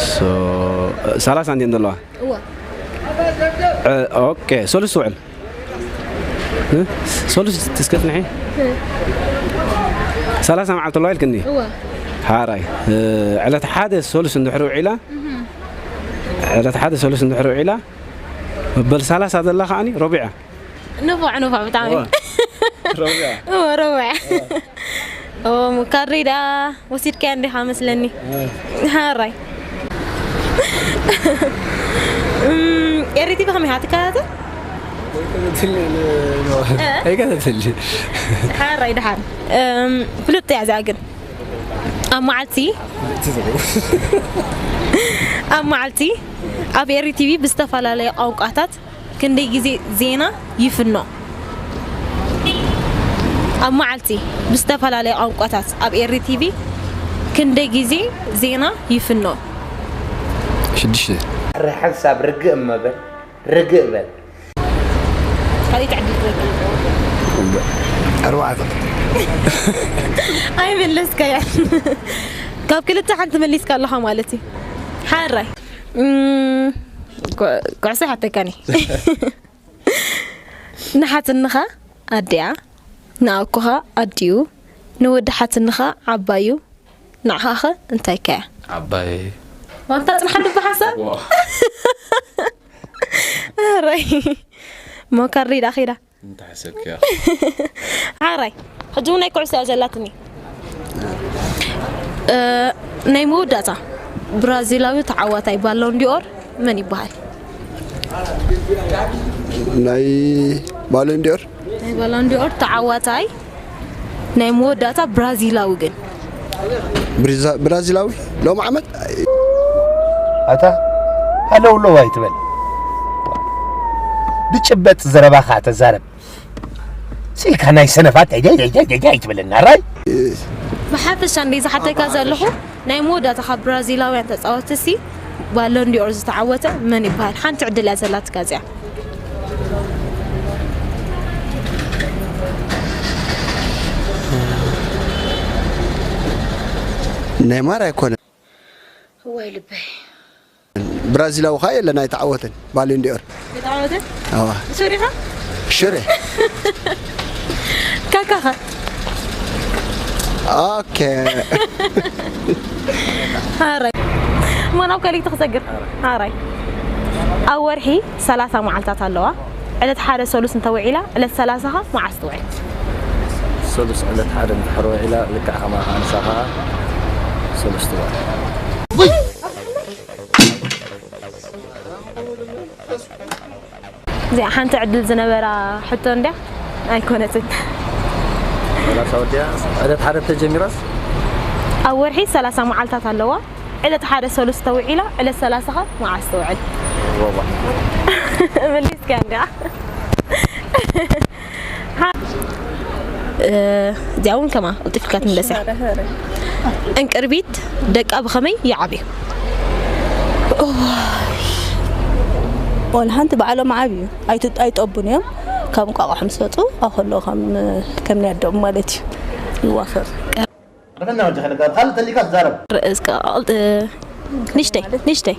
So፣ ሰላሳ እንድየን ዘለዋ? እዋ። እ፣ ኦኬ፣ ሰሉስ ትውዕል? እ? ሰሉስ እስከ ጽንሒ? ሰላሳ መዓልቲ ኣለዋ ኢልክኒ? እዋ። ሃራይ። እ፣ ዕለት ሓደ ሰሉስ እንድሕር ውዒላ? ዕለት ሓደ ሰሉስ እንድሕር ውዒላ? መበል ሰላሳ ዘላ ከዓኒ ረቡዕ እያ። ንፉዕ፣ ንፉዕ ብጣዕሚ። እዋ። ረቡዕ እያ። እዋ፣ ረቡዕ። እዋ፣ ሙካሪ ደኣ ወሲድካያ እንዲኻ መስለኒ። እዋ። ሃራይ። እም፣ ኤሪ ቲቪ ከመይ ኢኻ ትከታተል? ኣይከታተልን፣ እ? ኣይከታተልን። ሓራይ ደሓን። እም፣ ፍሉጥ እያ እዚኣ ግን። ኣብ መዓልቲ፣ ኣብ መዓልቲ ኣብ ኤሪ ቲቪ ብዝተፈላለየ ቋንቋታት ክንደይ ግዜ ዜና ይፍኖ? ኣብ መዓልቲ ብዝተፈላለየ ቋንቋታት ኣብ ኤሪ ቲቪ ክንደይ ግዜ ዜና ይፍኖ? ሽዱሽተ። ሕራይ ሓንሳብ ርግእ እመበል፣ ርግእ በል። ካልኣይቲ ዕድል ክበካ። ኣርባዕተ። ኣይመለስካያን። ካብ ክልተ ሓንቲ መሊስካ ኣለኻ ማለት እዩ። ሓራይ። እም፣ ኩ-፣ ኩዕሶ ሓተካኒ። ንሓትንኻ ኣዲኣ፣ ንኣኩኻ ኣዲኡ፣ ንወዲ ሓትንኻ ዓባዩ፣ ንዓኻኸ እንታይ ከያ? ዓባይ። ዋንታ ጽንሓ ልቢ ሓሳብ? ዋ። ኣረይ። ሞካሪ ዳ ኺዳ። እንታይ ሓሰብክያ? ሓራይ። ሕጂ እውን ናይ ኩዕሶ እያ ዘላትኒ። እ፣ ናይ መወዳእታ ብራዚላዊ ተዓዋታይ ባሎን ዲኦር መን ይበሃል? ናይ ባሎን ዲኦር? ናይ ባሎን ዲኦር ተዓዋታይ ናይ መወዳእታ ብራዚላዊ ግን? ብሪዛ-፣ ብራዚላዊ ሎም ዓመት? ኣታ ሃለው ለው ኣይትበል። ብጭበጥ ዘረባኻ ተዛረብ። ሲልካ ናይ ሰነፋት ኣይትበለና ራይ። ብሓፈሻ እንደ ዝሓተካ ዘለኹ ናይ መወዳእታ ካብ ብራዚላውያን ተጻወትቲ ሲ ባሎን ዲኦር ዝተዓወተ መን ይበሃል? ሓንቲ ዕድል እያ ዘላትካ እዚኣ። ኔማር ኣይኮነን። እዋይ ልበይ። ብራዚላዊ ኸኣ የለን ኣይተዓወተን ባሎን ዲኦር። ዝተዓወተ ኣዋ ሱሪኻ ሽረ ካካኸ ኦኬ። ሓራይ እሞ ናብ ካልእ ክሰግር። ሓራይ ኣብ ወርሒ ሰላሳ መዓልታት ኣለዋ። ዕለት ሓደ ሰሉስ እንተውዒላ ዕለት ሰላሳ ኸ መዓስ ትውዕል? ሰሉስ ዕለት ሓደ እንድሕር ውዒላ ልክዕ ከማኻ ንሳ ኸዓ ሰሉስ ትውዕል። እዚኣ ሓንቲ ዕድል ዝነበራ ሕቶ እንድያ ኣይኮነትን። ሰላሳ ወዲያ ዕለት ሓደ ተጀሚራስ ኣብ ወርሒ ሰላሳ መዓልታት ኣለዋ። ዕለት ሓደ ሰሉስ ተውዒላ ዕለት ሰላሳ ኸ መዓስ ትውዕል? ሮባ መሊስካ እንድያ። እዚኣ እውን ከማ ቅልጥፍ ኢልካ ትምለስ እያ። እንቅርቢት ደቃ ብኸመይ ይዓብዩ? ዋላ ሓንቲ ባዕሎም ዓብዩ ኣይት- ኣይጠቡን እዮም። ካብ እንቋቑሖ ምስ ወፁ ኣኸሎ ከም ከም ናይ ኣደኦም ማለት እዩ ይዋፈር። ረፈና ወጀኸ ለጋ ካልእ ተሊካ ትዛረብ። ርእስ ቀልጥ ንሽተይ ንሽተይ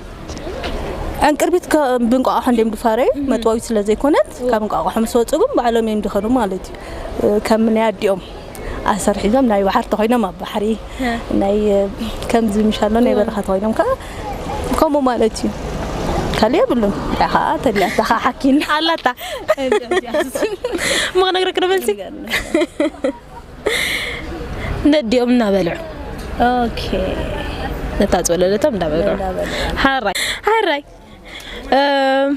ዕንቅርቢት ከ- ብእንቋቑሖ እንዲም ድፋረዩ መጥዋዊት ስለ ዘይኮነት ካብ እንቋቑሖ ምስ ወፁ ግን ባዕሎም እዮም ድኸኑ ማለት እዩ። ከም ናይ ኣዲኦም ኣሰር ሒዞም ናይ ባሕሪ ተኮይኖም ኣብ ባሕሪ ናይ ከምዚ ምሻሎ ናይ በረኻ ተኮይኖም ከዓ ከምኡ ማለት እዩ። ካልእ የብሉን። ዳኻ ተሊያታ ከዓ ሓኪና ኣላታ እሞ ክነግረክ ዶ መልሲ ነዲኦም እናበልዑ ኦኬ ነታ ዝወለደቶም እንዳበልዑ ሓራይ ሓራይ እም፣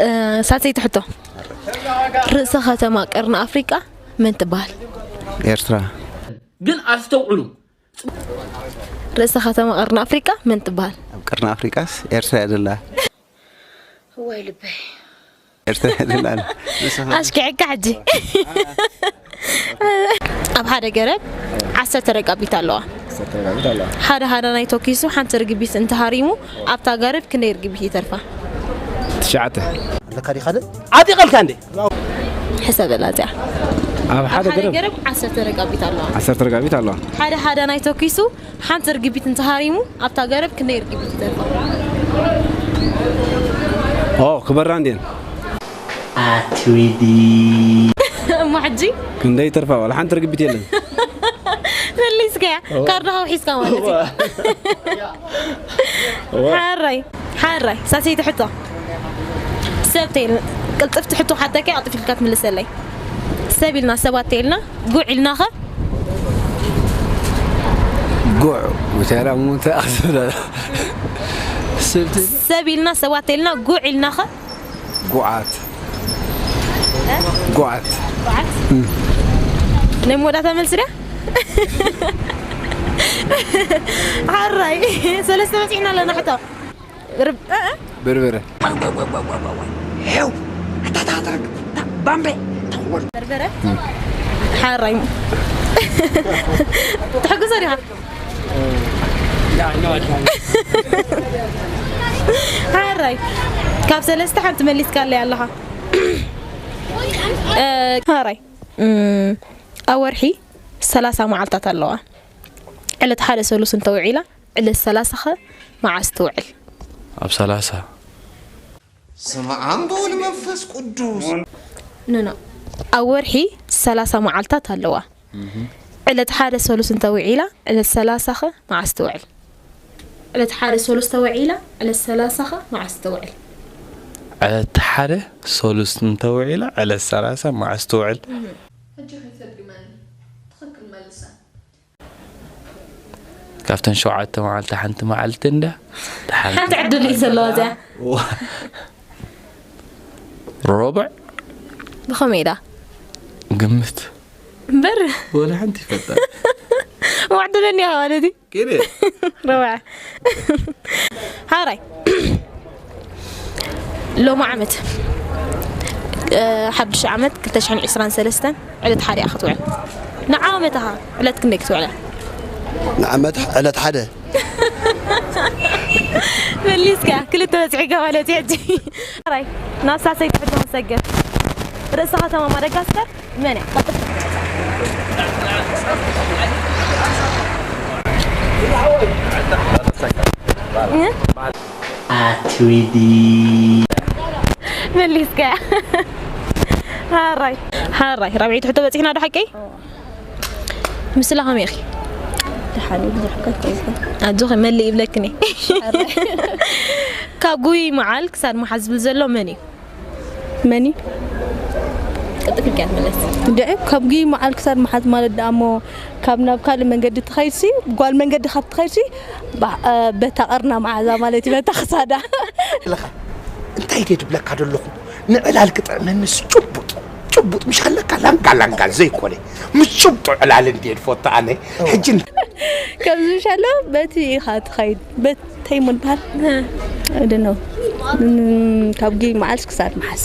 እ፣ ሳልሰይቲ ሕቶ ርእሰ ከተማ ቀርኒ ኣፍሪቃ መን ትበሃል? ኤርትራ ግን ኣስተውዕሉ ርእሰ ከተማ ቀርኒ ኣፍሪቃ መን ትበሃል? ኣብ ቀርኒ ኣፍሪቃስ ኤርትራ እያ ዘላ። እዋይ ልበይ ኤርትራ እያ ዘላ። ኣሽኪዕካ ሕጂ ኣብ ሓደ ገረብ ዓሰርተ ረቃቢት ኣለዋ ሓደ ሓደ ናይ ተኪሱ ሓንቲ ርግቢት እንተሃሪሙ ኣብታ ገረብ ክንደይ ርግቢት ይተርፋ ትሽዓተ ኣለካ ዲኻ ደ ዓጢቐልካ እንዴ ሕሰበላ እዚኣ ኣብ ሓደ ሓደ ገረብ ገረብ ዓሰርተ ረቃቢት ኣለዋ ዓሰርተ ረጋቢት ኣለዋ። ሓደ ሓደ ናይ ተኪሱ ሓንቲ ርግቢት እንተሃሪሙ ኣብታ ገረብ ክንደይ ርግቢት ይተርፋ ኦ ክበራ እንዴን ኣትሪዲ እሞ ሕጂ ክንደይ ተርፋ ዋላ ሓንቲ ርግቢት የለን። መሊስካያ ካርድኻ ውሒስካ ማለት እዩ ሓራይ ሓራይ ሳሰይቲ ሕቶ ሰብ ተይል ቅልጥፍቲ ሕቶ ሓተካ ኣጥፊልካ ትምልሰለይ ሰብ ኢልና ሰባት ተይልና ጉዕ ኢልናኸ ጉዕ ጉተራ ሙንተ ኣስብዳ ስብቲ ሰብ ኢልና ሰባት ተይልና ጉዕ ኢልናኸ ጉዓት ጉዓት ናይ መወዳእታ መልሲ ድያ ሓራይ ሰለስተ በፂሕና ኣለና ሕቶ ርብ- እ- እ- በርበረ በርበረ ሓራይ ትሕግዞ ዲኻ ሓራይ ካብ ሰለስተ ሓንቲ መሊስካ ኣለይ ኣለኻ እ፣ ሓራይ እም፣ ኣብ ወርሒ ሰላሳ መዓልታት ኣለዋ ዕለት ሓደ ሰሉስ እንተውዒላ ዕለት ሰላሳ ኸ መዓስ ትውዕል ኣብ ሰላሳ ስመ ኣብ ወወልድ ወመንፈስ ቅዱስ ኖኖ ኣብ ወርሒ ሰላሳ መዓልታት ኣለዋ ዕለት ሓደ ሰሉስ እንተውዒላ ዕለት ሰላሳ ኸ መዓስ ትውዕል ዕለት ሓደ ሰሉስ ተወዒላ ዕለት ሰላሳ ኸ መዓስ ትውዕል ዕለት ሓደ ሰሉስ እንተውዒላ ዕለት ሰላሳ መዓስ ትውዕል ሕጂ ከይተድግመኒ ትኽክል መልሳ ካብተን ሸውዓተ መዓልቲ ሓንቲ መዓልቲ እንዳ ሓንቲ ዕድል እዩ ዘለዋ እዚኣ ሮብዕ ብኸመይ ኢዳ ግምት እምበር ወላ ሓንቲ ይፈጣ ዋዕደለኒ ኢኻ ማለት እዩ ኪደ ረብዓ ሓራይ ሎሚ ዓመት እ፣ ሓድሽ ዓመት ክልተ ሽሕን ዕስራን ሰለስተን ዕለት ሓደ እያ ክትውዕል ንዓመት እኻ ዕለት ክንደይ ክትውዕላ ንዓመት ዕለት ሓደ መሊስካ ክልተ በፂሕካ ማለት እዩ ሕጂ ሓራይ ናብ ሳሰይ ትሕቶ ክንሰግር ርእሰ ከተማ ማደጋስከር መን እያ ኣትሪዲ መሊስካ ሓራይ ሓራይ ራብዒት ሕቶ በፂሕና ዶ ሓቀይ ምስላ ከመይ ኢኺ ደሓን እዩ ብዙሕ ከይኮንኩ ኣጆኺ መልእ ይብለክኒ ካብ ጉይ መዓል ክሳድ መሓዝ ዝብል ዘሎ መን እዩ መን እዩ ቅልጥፍ ኢልካ ትመለስ እንድዒ ካብ ጉይ መዓል ክሳድ መሓዝ ማለት ደኣ እሞ ካብ ናብ ካልእ መንገዲ ትኸይድሲ ጓል መንገዲ ካብ ትኸይድሲ ባ- እ፣ በታ ቀርና መዓዛ ማለት እዩ በታ ክሳዳ ኣለኻ እንታይ ድየ ድብለካ ዘለኹ ንዕላል ክጥዕመንስ ጭቡጥ ጭቡጥ ምሽ ኣለካ ላንጋ ላንጋ ዘይኮነ ምስ ጭቡጡ ዕላል እንድየ ድፈቱ ኣነ ሕጂ ከምዚ ምሽ ኣሎ በቲ ኢኻ ትኸይድ በተይ ምባል ድኖ ካብ ጉይ መዓልስ ክሳድ መሓዝ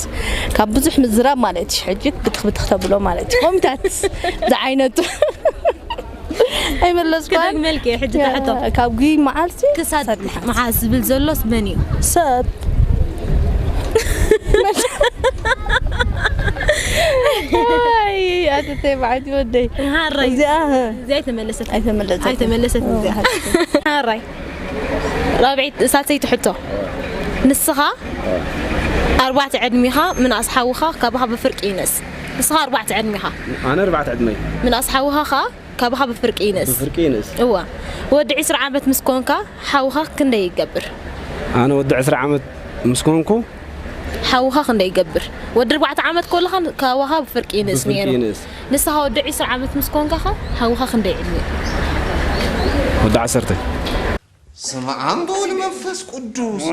ካብ ብዙሕ ምዝራብ ማለት እዩ ሕጂ ብትኽ ብትኽ ተብሎ ማለት እዩ ኮሚታት ዝዓይነቱ ኣይመለስኳን ክደግመልክ እየ ሕጂ ትሕቶ ካብ ጉይ መዓልሲ ክሳድ መሓዝ ዝብል ዘሎስ መን እዩ ሰብ ኣይ ኣተተይ በዓቲ ወደይ። ሃራይ እዚኣ እዚኣ ኣይተመለሰት ኣይተመለሰት ኣይተመለሰት እዚኣ። ሃራይ ራብዒት ሳልሰይቲ ሕቶ። ንስኻ ኣርባዕተ ዕድሚኻ ምንኣስ ሓውኻ ካባኻ ብፍርቂ ይነስ። ንስኻ ኣርባዕተ ዕድሚኻ ኣነ ኣርባዕተ ዕድመይ ምንኣስ ሓውኻ ኸኣ ካባኻ ብፍርቂ ይንእስ። ብፍርቂ ይንእስ። እዋ። ወዲ ዕስራ ዓመት ምስ ኮንካ ሓውኻ ክንደይ ይገብር? ኣነ ወዲ ዕስራ ዓመት ምስ ኮንኩ ሓውኻ ክንደይ ይገብር? ወዲ ኣርባዕተ ዓመት ኮለኻ ካባኻ ብፍርቂ ይንእስ ብፍርቂ ነይሩ። ይንእስ። ንስኻ ወዲ ዕስራ ዓመት ምስ ኮንካ ኸ ሓውኻ ክንደይ ዕድሚኡ? ወዲ ዓሰርተ። ስመ ኣብ ወወልድ ወመንፈስ ቅዱስ።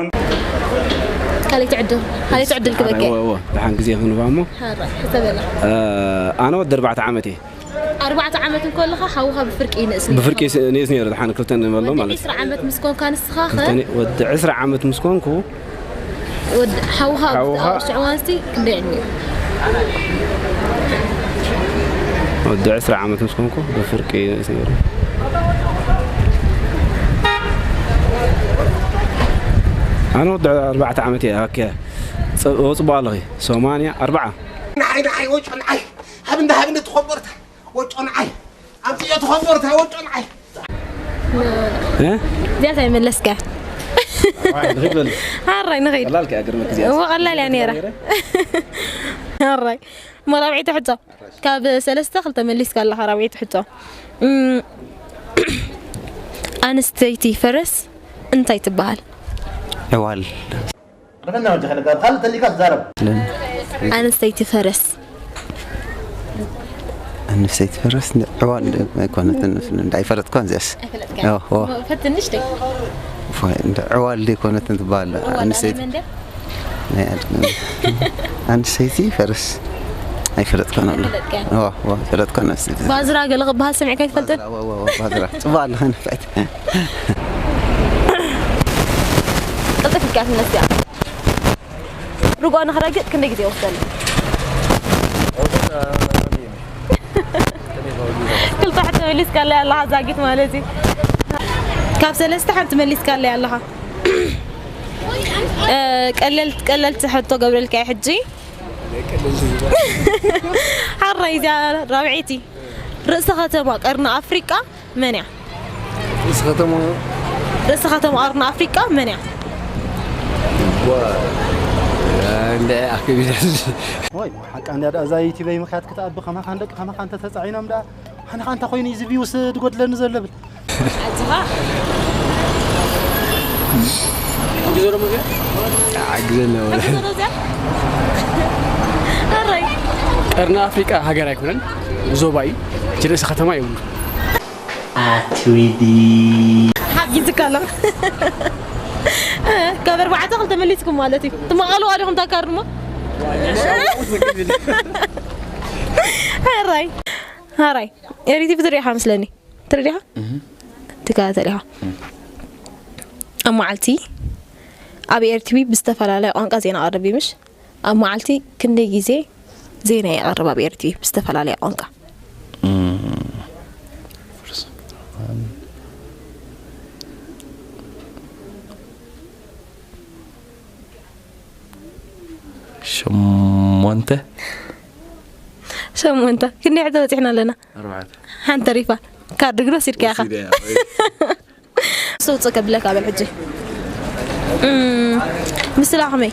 ካልኣይቲ ዕድል፣ ካልኣይቲ ዕድል ክበከ። እወ፣ እወ፣ ደሓን ግዜ ክንባ እሞ። ሓራይ፣ ሕሰበላ። እ፣ ኣነ ወዲ ኣርባዕተ ዓመት እየ። ኣርባዕተ ዓመት እንከለኻ ሓውኻ ብፍርቂ ይንእስ ነይሩ። ብፍርቂ ስ-፣ ንእስ ነይሩ፣ ደሓን ክልተ ንበሎ ወዲ ማለት እዩ። ዕስራ ዓመት ምስ ኮንካ ንስኻ ኸ? ክልተ ን-፣ ወዲ ዕስራ ዓመት ምስ ኮንኩ፣ ወዲ ሓውኻ ሓውኻ ኣብ ሽዕዋንስቲ ክንደይ ዕድሚኡ? ወዲ ዕስራ ዓመት ምስ ኮንኩ ብፍርቂ ንእስ ነይሩ። ኣነ ወዲ ኣርባዕተ ዓመት እየ፣ ሃኪያ። ጽ-፣ ጽቡቕ ኣለኺ። ሰማንያ ኣርብዓ። ንዓይ፣ ንዓይ፣ ወጮ ንዓይ። ሃብንዳ፣ ሃብንዳ ትኾበርታ። ወጮ ንዓይ። ኣምፅኦ ትኾበርታ፣ ወጮ ንዓይ። እ? እዚኣስ ኣይመለስካያ። ዋይ፣ ንኺድ በል። ሓራይ ንኺድ። ቀላል ከኣ ግርመክ እዚኣስ። እወ፣ ቀላል እያ ነይራ። ሓራይ። እሞ ራብዐይቲ ሕቶ። ካብ ሰለስተ ክልተ መሊስካ ኣለኻ ራብዐይቲ ሕቶ። እም፣ ኣንስተይቲ ፈረስ እንታይ ትበሃል? ዕዋል። በተና ወጀኸ ለጋ፣ ብኻልእ ተሊካ ትዛረብ። ኣንስተይቲ ፈረስ። ኣንስተይቲ ፈረስ እንደ ዕዋል ኣይኮነትን፣ እንደ ኣይፈለጥኳን እዚኣስ። ኣይፈለጥካን? ኦ፣ ኦ። ፈትንሽ ደይ? ፎይ፣ እንደ ዕዋል ደይኮነትን ትበሃል። ዕዋል ኣንስተይቲ ናይ መን ደይ? ናይ ኣድ-፣ ኣንስተይቲ ፈረስ ኣይፈለጥኳን ኣሎ። ኣይፈለጥካን? ኦ፣ ኦ፣ ኣይፈለጥኳን ኣንስተይቲ። ባዝራ ገለ ክበሃል ሰሚዕካ ኣይትፈልጥን? ባዝራ፣ ኦ፣ ኦ፣ ኦ፣ ባዝራ። ጽቡቕ ኣለኻ ንፍዕቲ። ቅልጥፍ ኢልካ ትመልስ እያ። ርግኦ ንኽረግጥ ክንደይ ግዜ ይወስደሉ? ክልተ ሕቶ መሊስካለይ ኣለኻ፣ ዛጊት ማለት እዩ። ካብ ሰለስተ ሓንቲ መሊስካለይ ኣለኻ። እ፣ ቀለልቲ፣ ቀለልቲ ሕቶ ገብረልካ እየ ሕጂ። ሓራይ እዚኣ ራብዐይቲ። ርእሲ ከተማ ቀርኒ ኣፍሪቃ መን እያ? ርእሲ ከተማ ርእሲ ከተማ ቀርኒ ኣፍሪቃ መን እያ? ዋ፣ እንደ ኣክቢዳል። ወይ፣ ሓቃ እንዳ እዛ ዩቲበይ ምኽያት ክትኣቢ ከማኻን ደቂ ከማኻን ተተጻዒኖም ደኣ። ኣነ ኸኣ እንታይ ኮይኑ እዩ እዚ ቪውስ ዝጎድለኒ ዘሎ ብል። ኣጆኻ። ሓግዘና ወላ። ኣራይ። ቀርኒ ኣፍሪቃ ሃገር ኣይኮነን፣ ዞባ እዩ። እቲ ርእሲ ከተማ የብሉ። ኣትዊዲ። ሓጊዝካ ኣሎ። ካብ ኣርባዕተ ክልተ መሊስኩም ማለት እዩ። ትመቐልዋ ዲኹም ታካርድሞ? ኣራይ። ኣራይ። ኤሪቲቪ ትሪኢኻ መስለኒ። ትሪኢኻ? እህ። ትከታተል ኢኻ። እም። ኣብ መዓልቲ ኣብ ኤርቲቪ ብዝተፈላለየ ቋንቋ ዜና ቀርብ እዩ፣ ምሽ? ኣብ መዓልቲ ክንደይ ግዜ ዜና የቕርብ ኣብ ኤርቲቪ ብዝተፈላለየ ቋንቋ? እም። ሸሞንተ። ሸሞንተ። ክንደይ ሕቶ በፂሕና ኣለና? ኣርባዕተ። ሓንቲ ተሪፋ። ካርድ ግን ወሲድካ ኢኻ። ወሲደ እያ። እሱ ውፅእ ከብለካ በል ሕጂ። እም፣ ምስላ ከመይ?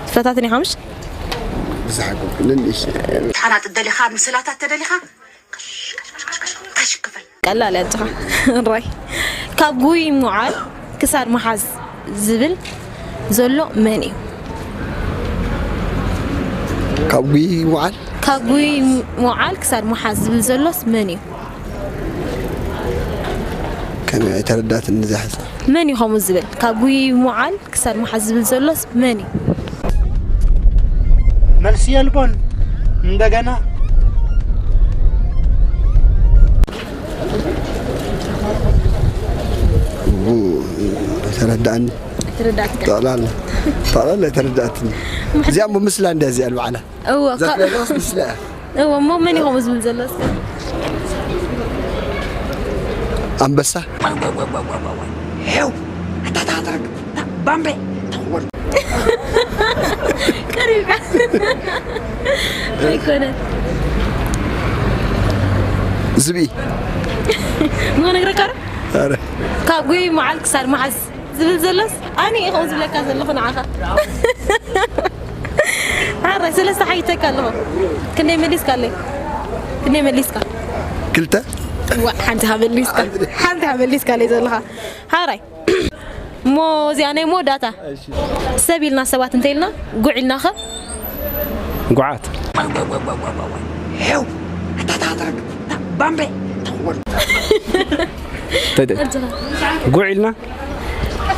ትፈታትን ኢኻ ምሽ? ብዝሓጎ ንንእሽ። ሓናጥ ደሊኻ፣ ምስላታት ተደሊኻ? ቀሽ፣ ቀሽ፣ ቀሽ፣ ቀሽ፣ ቀሽ፣ ቀሽ ክፈል። ቀላል እያ ኣጆኻ። ራይ። ካብ ጉይ ምውዓል ክሳድ ምሓዝ ዝብል ዘሎ መን እዩ? ካብ ጉይ ምውዓል? ካብ ጉይ ምውዓል ክሳድ ምሓዝ ዝብል ዘሎስ መን እዩ? ከመይ ኣይተረዳእትን እዛ ሕቶ? መን እዩ ከምኡ ዝብል? ካብ ጉይ ምውዓል ክሳድ ምሓዝ ዝብል ዘሎስ መን እዩ? መልሲ የልቦን። እንደገና። ቡ-፣ ተረዳእኒ። ተረዳእትካ? ጠቕላላ። ጠቕላላ ተረዳእትኒ። እዚኣ እሞ ምስላ እንድያ እዚኣ ንባዕላ። እወ፣ እዛ ካ-፣ ትረዳእስ ምስላ እያ። እወ፣ እሞ መን እዩ ከምኡ ዝብል ዘሎ እስከ? ኣንበሳ። ሄው፣ ኣታ፣ ኣታ፣ ኣታ፣ ባምቤ። ኣይኮነን። ዝብኢ። ሞ ነግረካ ዶ? ኣረ። ካብ ጉይ መዓል ክሳድ መሓዝ ዝብል ዘሎስ? ኣነ እየ ከምኡ ዝብለካ ዘለኹ ንዓኻ። ሓራይ ሰለስተ ሓይተካ ኣለኹ። ክንደይ መሊስካ ኣለይ? ክንደይ መሊስካ? ክልተ። ዋ፣ ሓንቲ ሃመሊስካ። ሓንቲ ሃመሊስካ ኣለይ ዘለኻ። ሓራይ። እሞ እዚኣ ናይ መወዳእታ። ሰብ ኢልና ሰባት እንተ ኢልና፣ ጉዕ ኢልና ኸ? ጉዓት። ሄው፣ ኣታታትረግ፣ ባምቤ። ተደ-፣ ጉዕ ኢልና?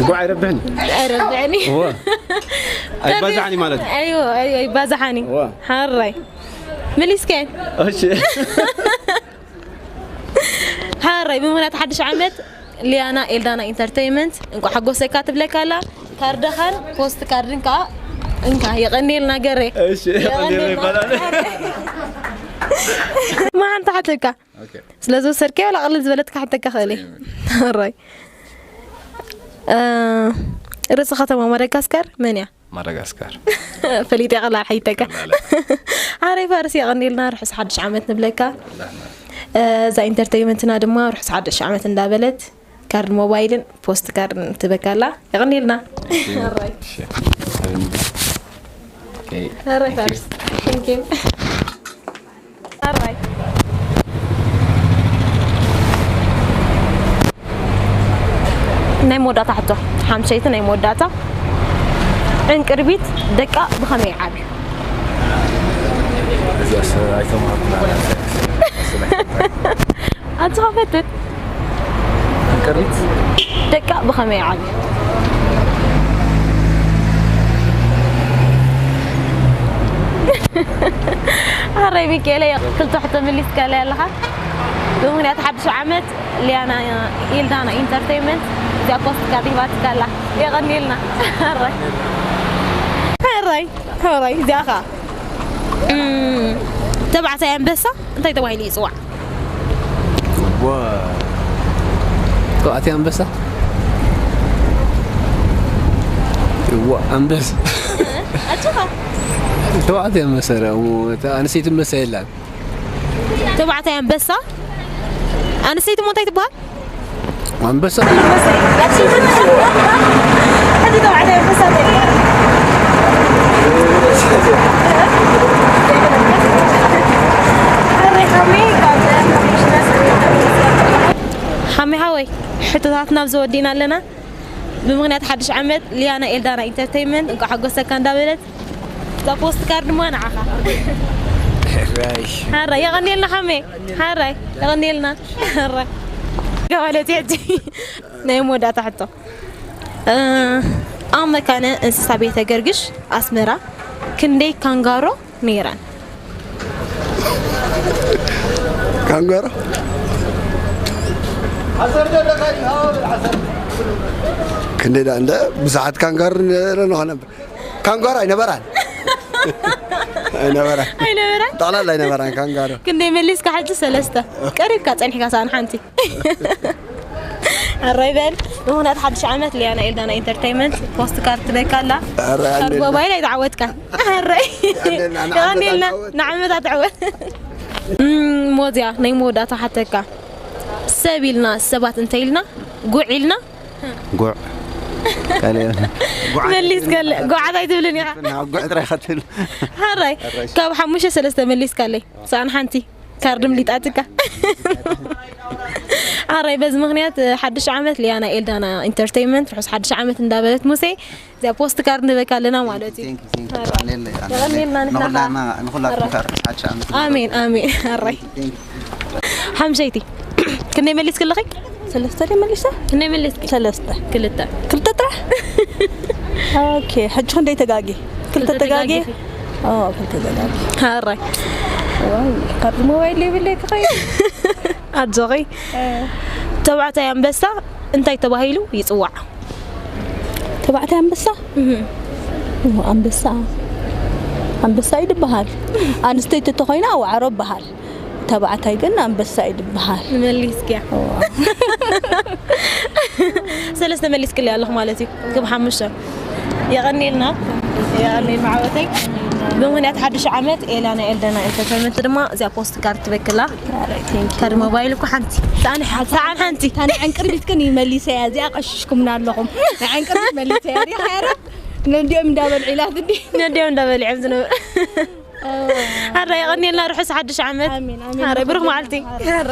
ጉዕ ኣይረብሕን። ኣይረብሕን። እወ። ኣይባዛሕን ማለት እዩ። ኣይወ፣ ኣይወ፣ ኣይባዛሕን እዩ። እወ። ሓራይ። መሊስካየን? እሺ። ሓራይ ብምኽንያት ሓድሽ ዓመት ሊያና ኤልዳና ኢንተርቴይንመንት እንቋዕ ሓጎሰካ ትብለካ ኣላ። ካርድኻን ፖስት ካርድን ከዓ እንካ የቐንየልና ገሬ። እሺ፣ የቐንየልና ይባላል። መሓን ተሓተካ። ኦኬ። ስለ ዝወሰድከ ዋላ ቅልል ዝበለትካ ሓተካ ክእል እየ። ሓራይ። እ፣ ርእሲ ከተማ ማዳጋስካር መን እያ? ማዳጋስካር። ፈሊጠ ቀላል ሓይተካ። ቀላል። ሓራይ ፋርስ የቐንየልና፣ ርሑስ ሓድሽ ዓመት ንብለካ። እ፣ እዛ ኢንተርቴይንመንትና ድማ ርሑስ ሓድሽ ዓመት እንዳበለት ካርድ ሞባይልን ፖስት ካርድን ትበካላ። የቐንየልና። እሺ። ሓራይ። እሺ። ኦኬ። ሓራይ ፋርስ። Thank you። ሓራይ። ናይ መወዳእታ ሕቶ፣ ሓምሸይቲ ናይ መወዳእታ። ዕንቅርቢት ደቃ ብኸመይ ይዓብዩ? እዚኣስ ኣይተማሃርኩን ኣነ። ኣጆኻ ፈትን። ዕንቅርቢት? ደቃ ብኸመይ ይዓብዩ? ሓራይ ሚካኤለ፣ ክልተ ሕቶ መሊስካለይ ኣለኻ። ብምኽንያት ሓድሽ ዓመት ሊያና ኢልዳና ኢንተርቴይንመንት እዚኣ ፖስት ካርድ ሂባትካ ኣላ። የቐንየልና። ሓራይ። ሓራይ፣ ሓራይ፣ እዚኣ ኸኣ። እም፣ ተባዕታይ ኣንበሳ እንታይ ተባሂሉ ይጽዋዕ? ዋ። ተባዕታይ ኣንበሳ? ዋ፣ ኣንበሳ። ኣጆኻ። ተባዕታይ ኣንበሳ፣ እሞ፣ እታ ኣንስተይቲ ኣንበሳ የላን። ተባዕታይ ኣንበሳ፣ ኣንስተይቲ እሞ እንታይ ትበሃል? ኣንበሳ። ሕጂ ተባዕታይ ኣንበሳ እንታይ ይበሃል? ሓሜ ሓወይ፣ ሕቶታትና ኣብዚ ወዲእና ኣለና። ብምኽንያት ሓድሽ ዓመት ሊያና ኤልዳና ኢንተርቴይንመንት እንኳዕ ሓጎሰካ እንዳበለት እዛ ፖስት ካርድ ድማ ንዓኻ። ሕራይ። ሓራይ፣ የቐንየልና ሓሜ። ሓራይ፣ የቐንየልና። ሓራይ። ማለት እዩ ሕጂ ናይ መወዳእታ ሕቶ። እ፣ ኣብ መካነ እንስሳ ቤተ ገርግሽ ኣስመራ ክንደይ ካንጋሮ ነይረን? ካንጋሮ? ክንደይ ደኣ እንደ ብዙሓት ካንጋሮ ነይረን ኾነ። ካንጋሮ ኣይነበራን። ኣይነበራን። ኣይነበራን? ጠቕላላ ኣይነበራን ካንጋሮ። ክንደይ መሊስካ ሕጂ? ሰለስተ። ቀሪብካ ጸኒሕካ ሳኣን ሓንቲ። ኣራይ በል። ብምኽንያት ሓድሽ ዓመት ሊያና ኤልዳና ኢንተርቴይንመንት ፖስት ካርድ ትበካ ኣላ። ኣራይ ካርድ ኣለና። ሞባይል ኣይተዓወትካን። ኣራይ። ኣለና፣ ንዓመት የቐንየልና። ኣይተዓወት። ንዓመት ኣይተዓወት። እም፣ ሞዝያ ናይ መወዳእታ ሓተካ። ሰብ ኢልና፣ ሰባት እንተ ኢልና፣ ጉዕ ኢልና፣ ጉዕ። ካልእ የለን። መሊስ ገለ፣ ጉዓት ኣይትብልን ኢኻ። እና ጉዕ ጥራይ ኢኻ ትብል። ሓራይ፣ ካብ ሓሙሽተ ሰለስተ መሊስካለይ። ሳኣን ሓንቲ ካርድ ምሊጣትካ። ሓራይ፣ በዚ ምኽንያት ሓድሽ ዓመት ሊያና ኤልዳና ኢንተርቴይንመንት ርሑስ ሓድሽ ዓመት እንዳበለት ሙሴ፣ እዚኣ ፖስት ካርድ ንበካ ኣለና ማለት እዩ። Thank you, thank you. ሓራይ። የቐንየልና ንሕና ንኹላትና፣ ከዓ። ንኹላትኩም ሓራይ። ከዓ ርሑስ ሓድሽ ዓመት። ኣሜን፣ ኣሜን። ሓራይ። Thank you, thank you. ሓምሸይቲ። ክንደይ መሊስክለኺ? ሰለስተ ድየ መሊሰ? ክንደይ መሊስኪ? ሰለስተ። ክልተ። ክልተ ጥራሕ? ኦኬ፣ ሕጂ ክንደይ ተጋጊ? ክልተ ክልተ ተጋጊ? ተጋጊ። ኦ፣ ክልተ ተጋጊ። ሓራይ። ዋይ፣ ካርድ ሞባይል የብለይ ክኸይድ። ኣጆኺ። እ። ተባዕታይ ኣንበሳ እንታይ ተባሂሉ ይጽዋዕ? ተባዕታይ ኣንበሳ? እህ። ኦ፣ ኣንበሳ። ኣንበሳ እዩ ዝበሃል። ኣንስተይቲ ተኾይና ዋዕሮ ይበሃል። ተባዕታይ ግን ኣንበሳ እዩ ዝበሃል። መሊስክያ። ኦ። ሰለስተ መሊስክለይ ኣለኹ ማለት እዩ። ክብ ሓሙሽተ። የቐንየልና። የቐንየልና ዓወተይ። ብምኽንያት ሓድሽ ዓመት ኤላ ናይ ኤልደና ኢንተርቴንመንት ድማ እዚኣ ፖስት ካርድ ትበክላ። ካርድ ሞባይል እኮ ሓንቲ፣ ሰዓን ሓንቲ፣ ሰዓን ሓንቲ። ታና ዕንቅርቢትክን ይመሊሰያ፣ እዚኣ ቀሽሽኩምና ኣለኹም። ናይ ዕንቅርቢት መሊሰያ፣ ሪኻ ያረ? ነዲኦም እንዳበልዑ ኢላት እንዲ። ነዲኦም እንዳበልዑ እዮም ዝነበሩ። ኣረ የቐንየልና፣ ርሑስ ሓድሽ ዓመት። ኣሜን፣ ኣሜን። ኣረ ብሩኽ መዓልቲ። ኣረ።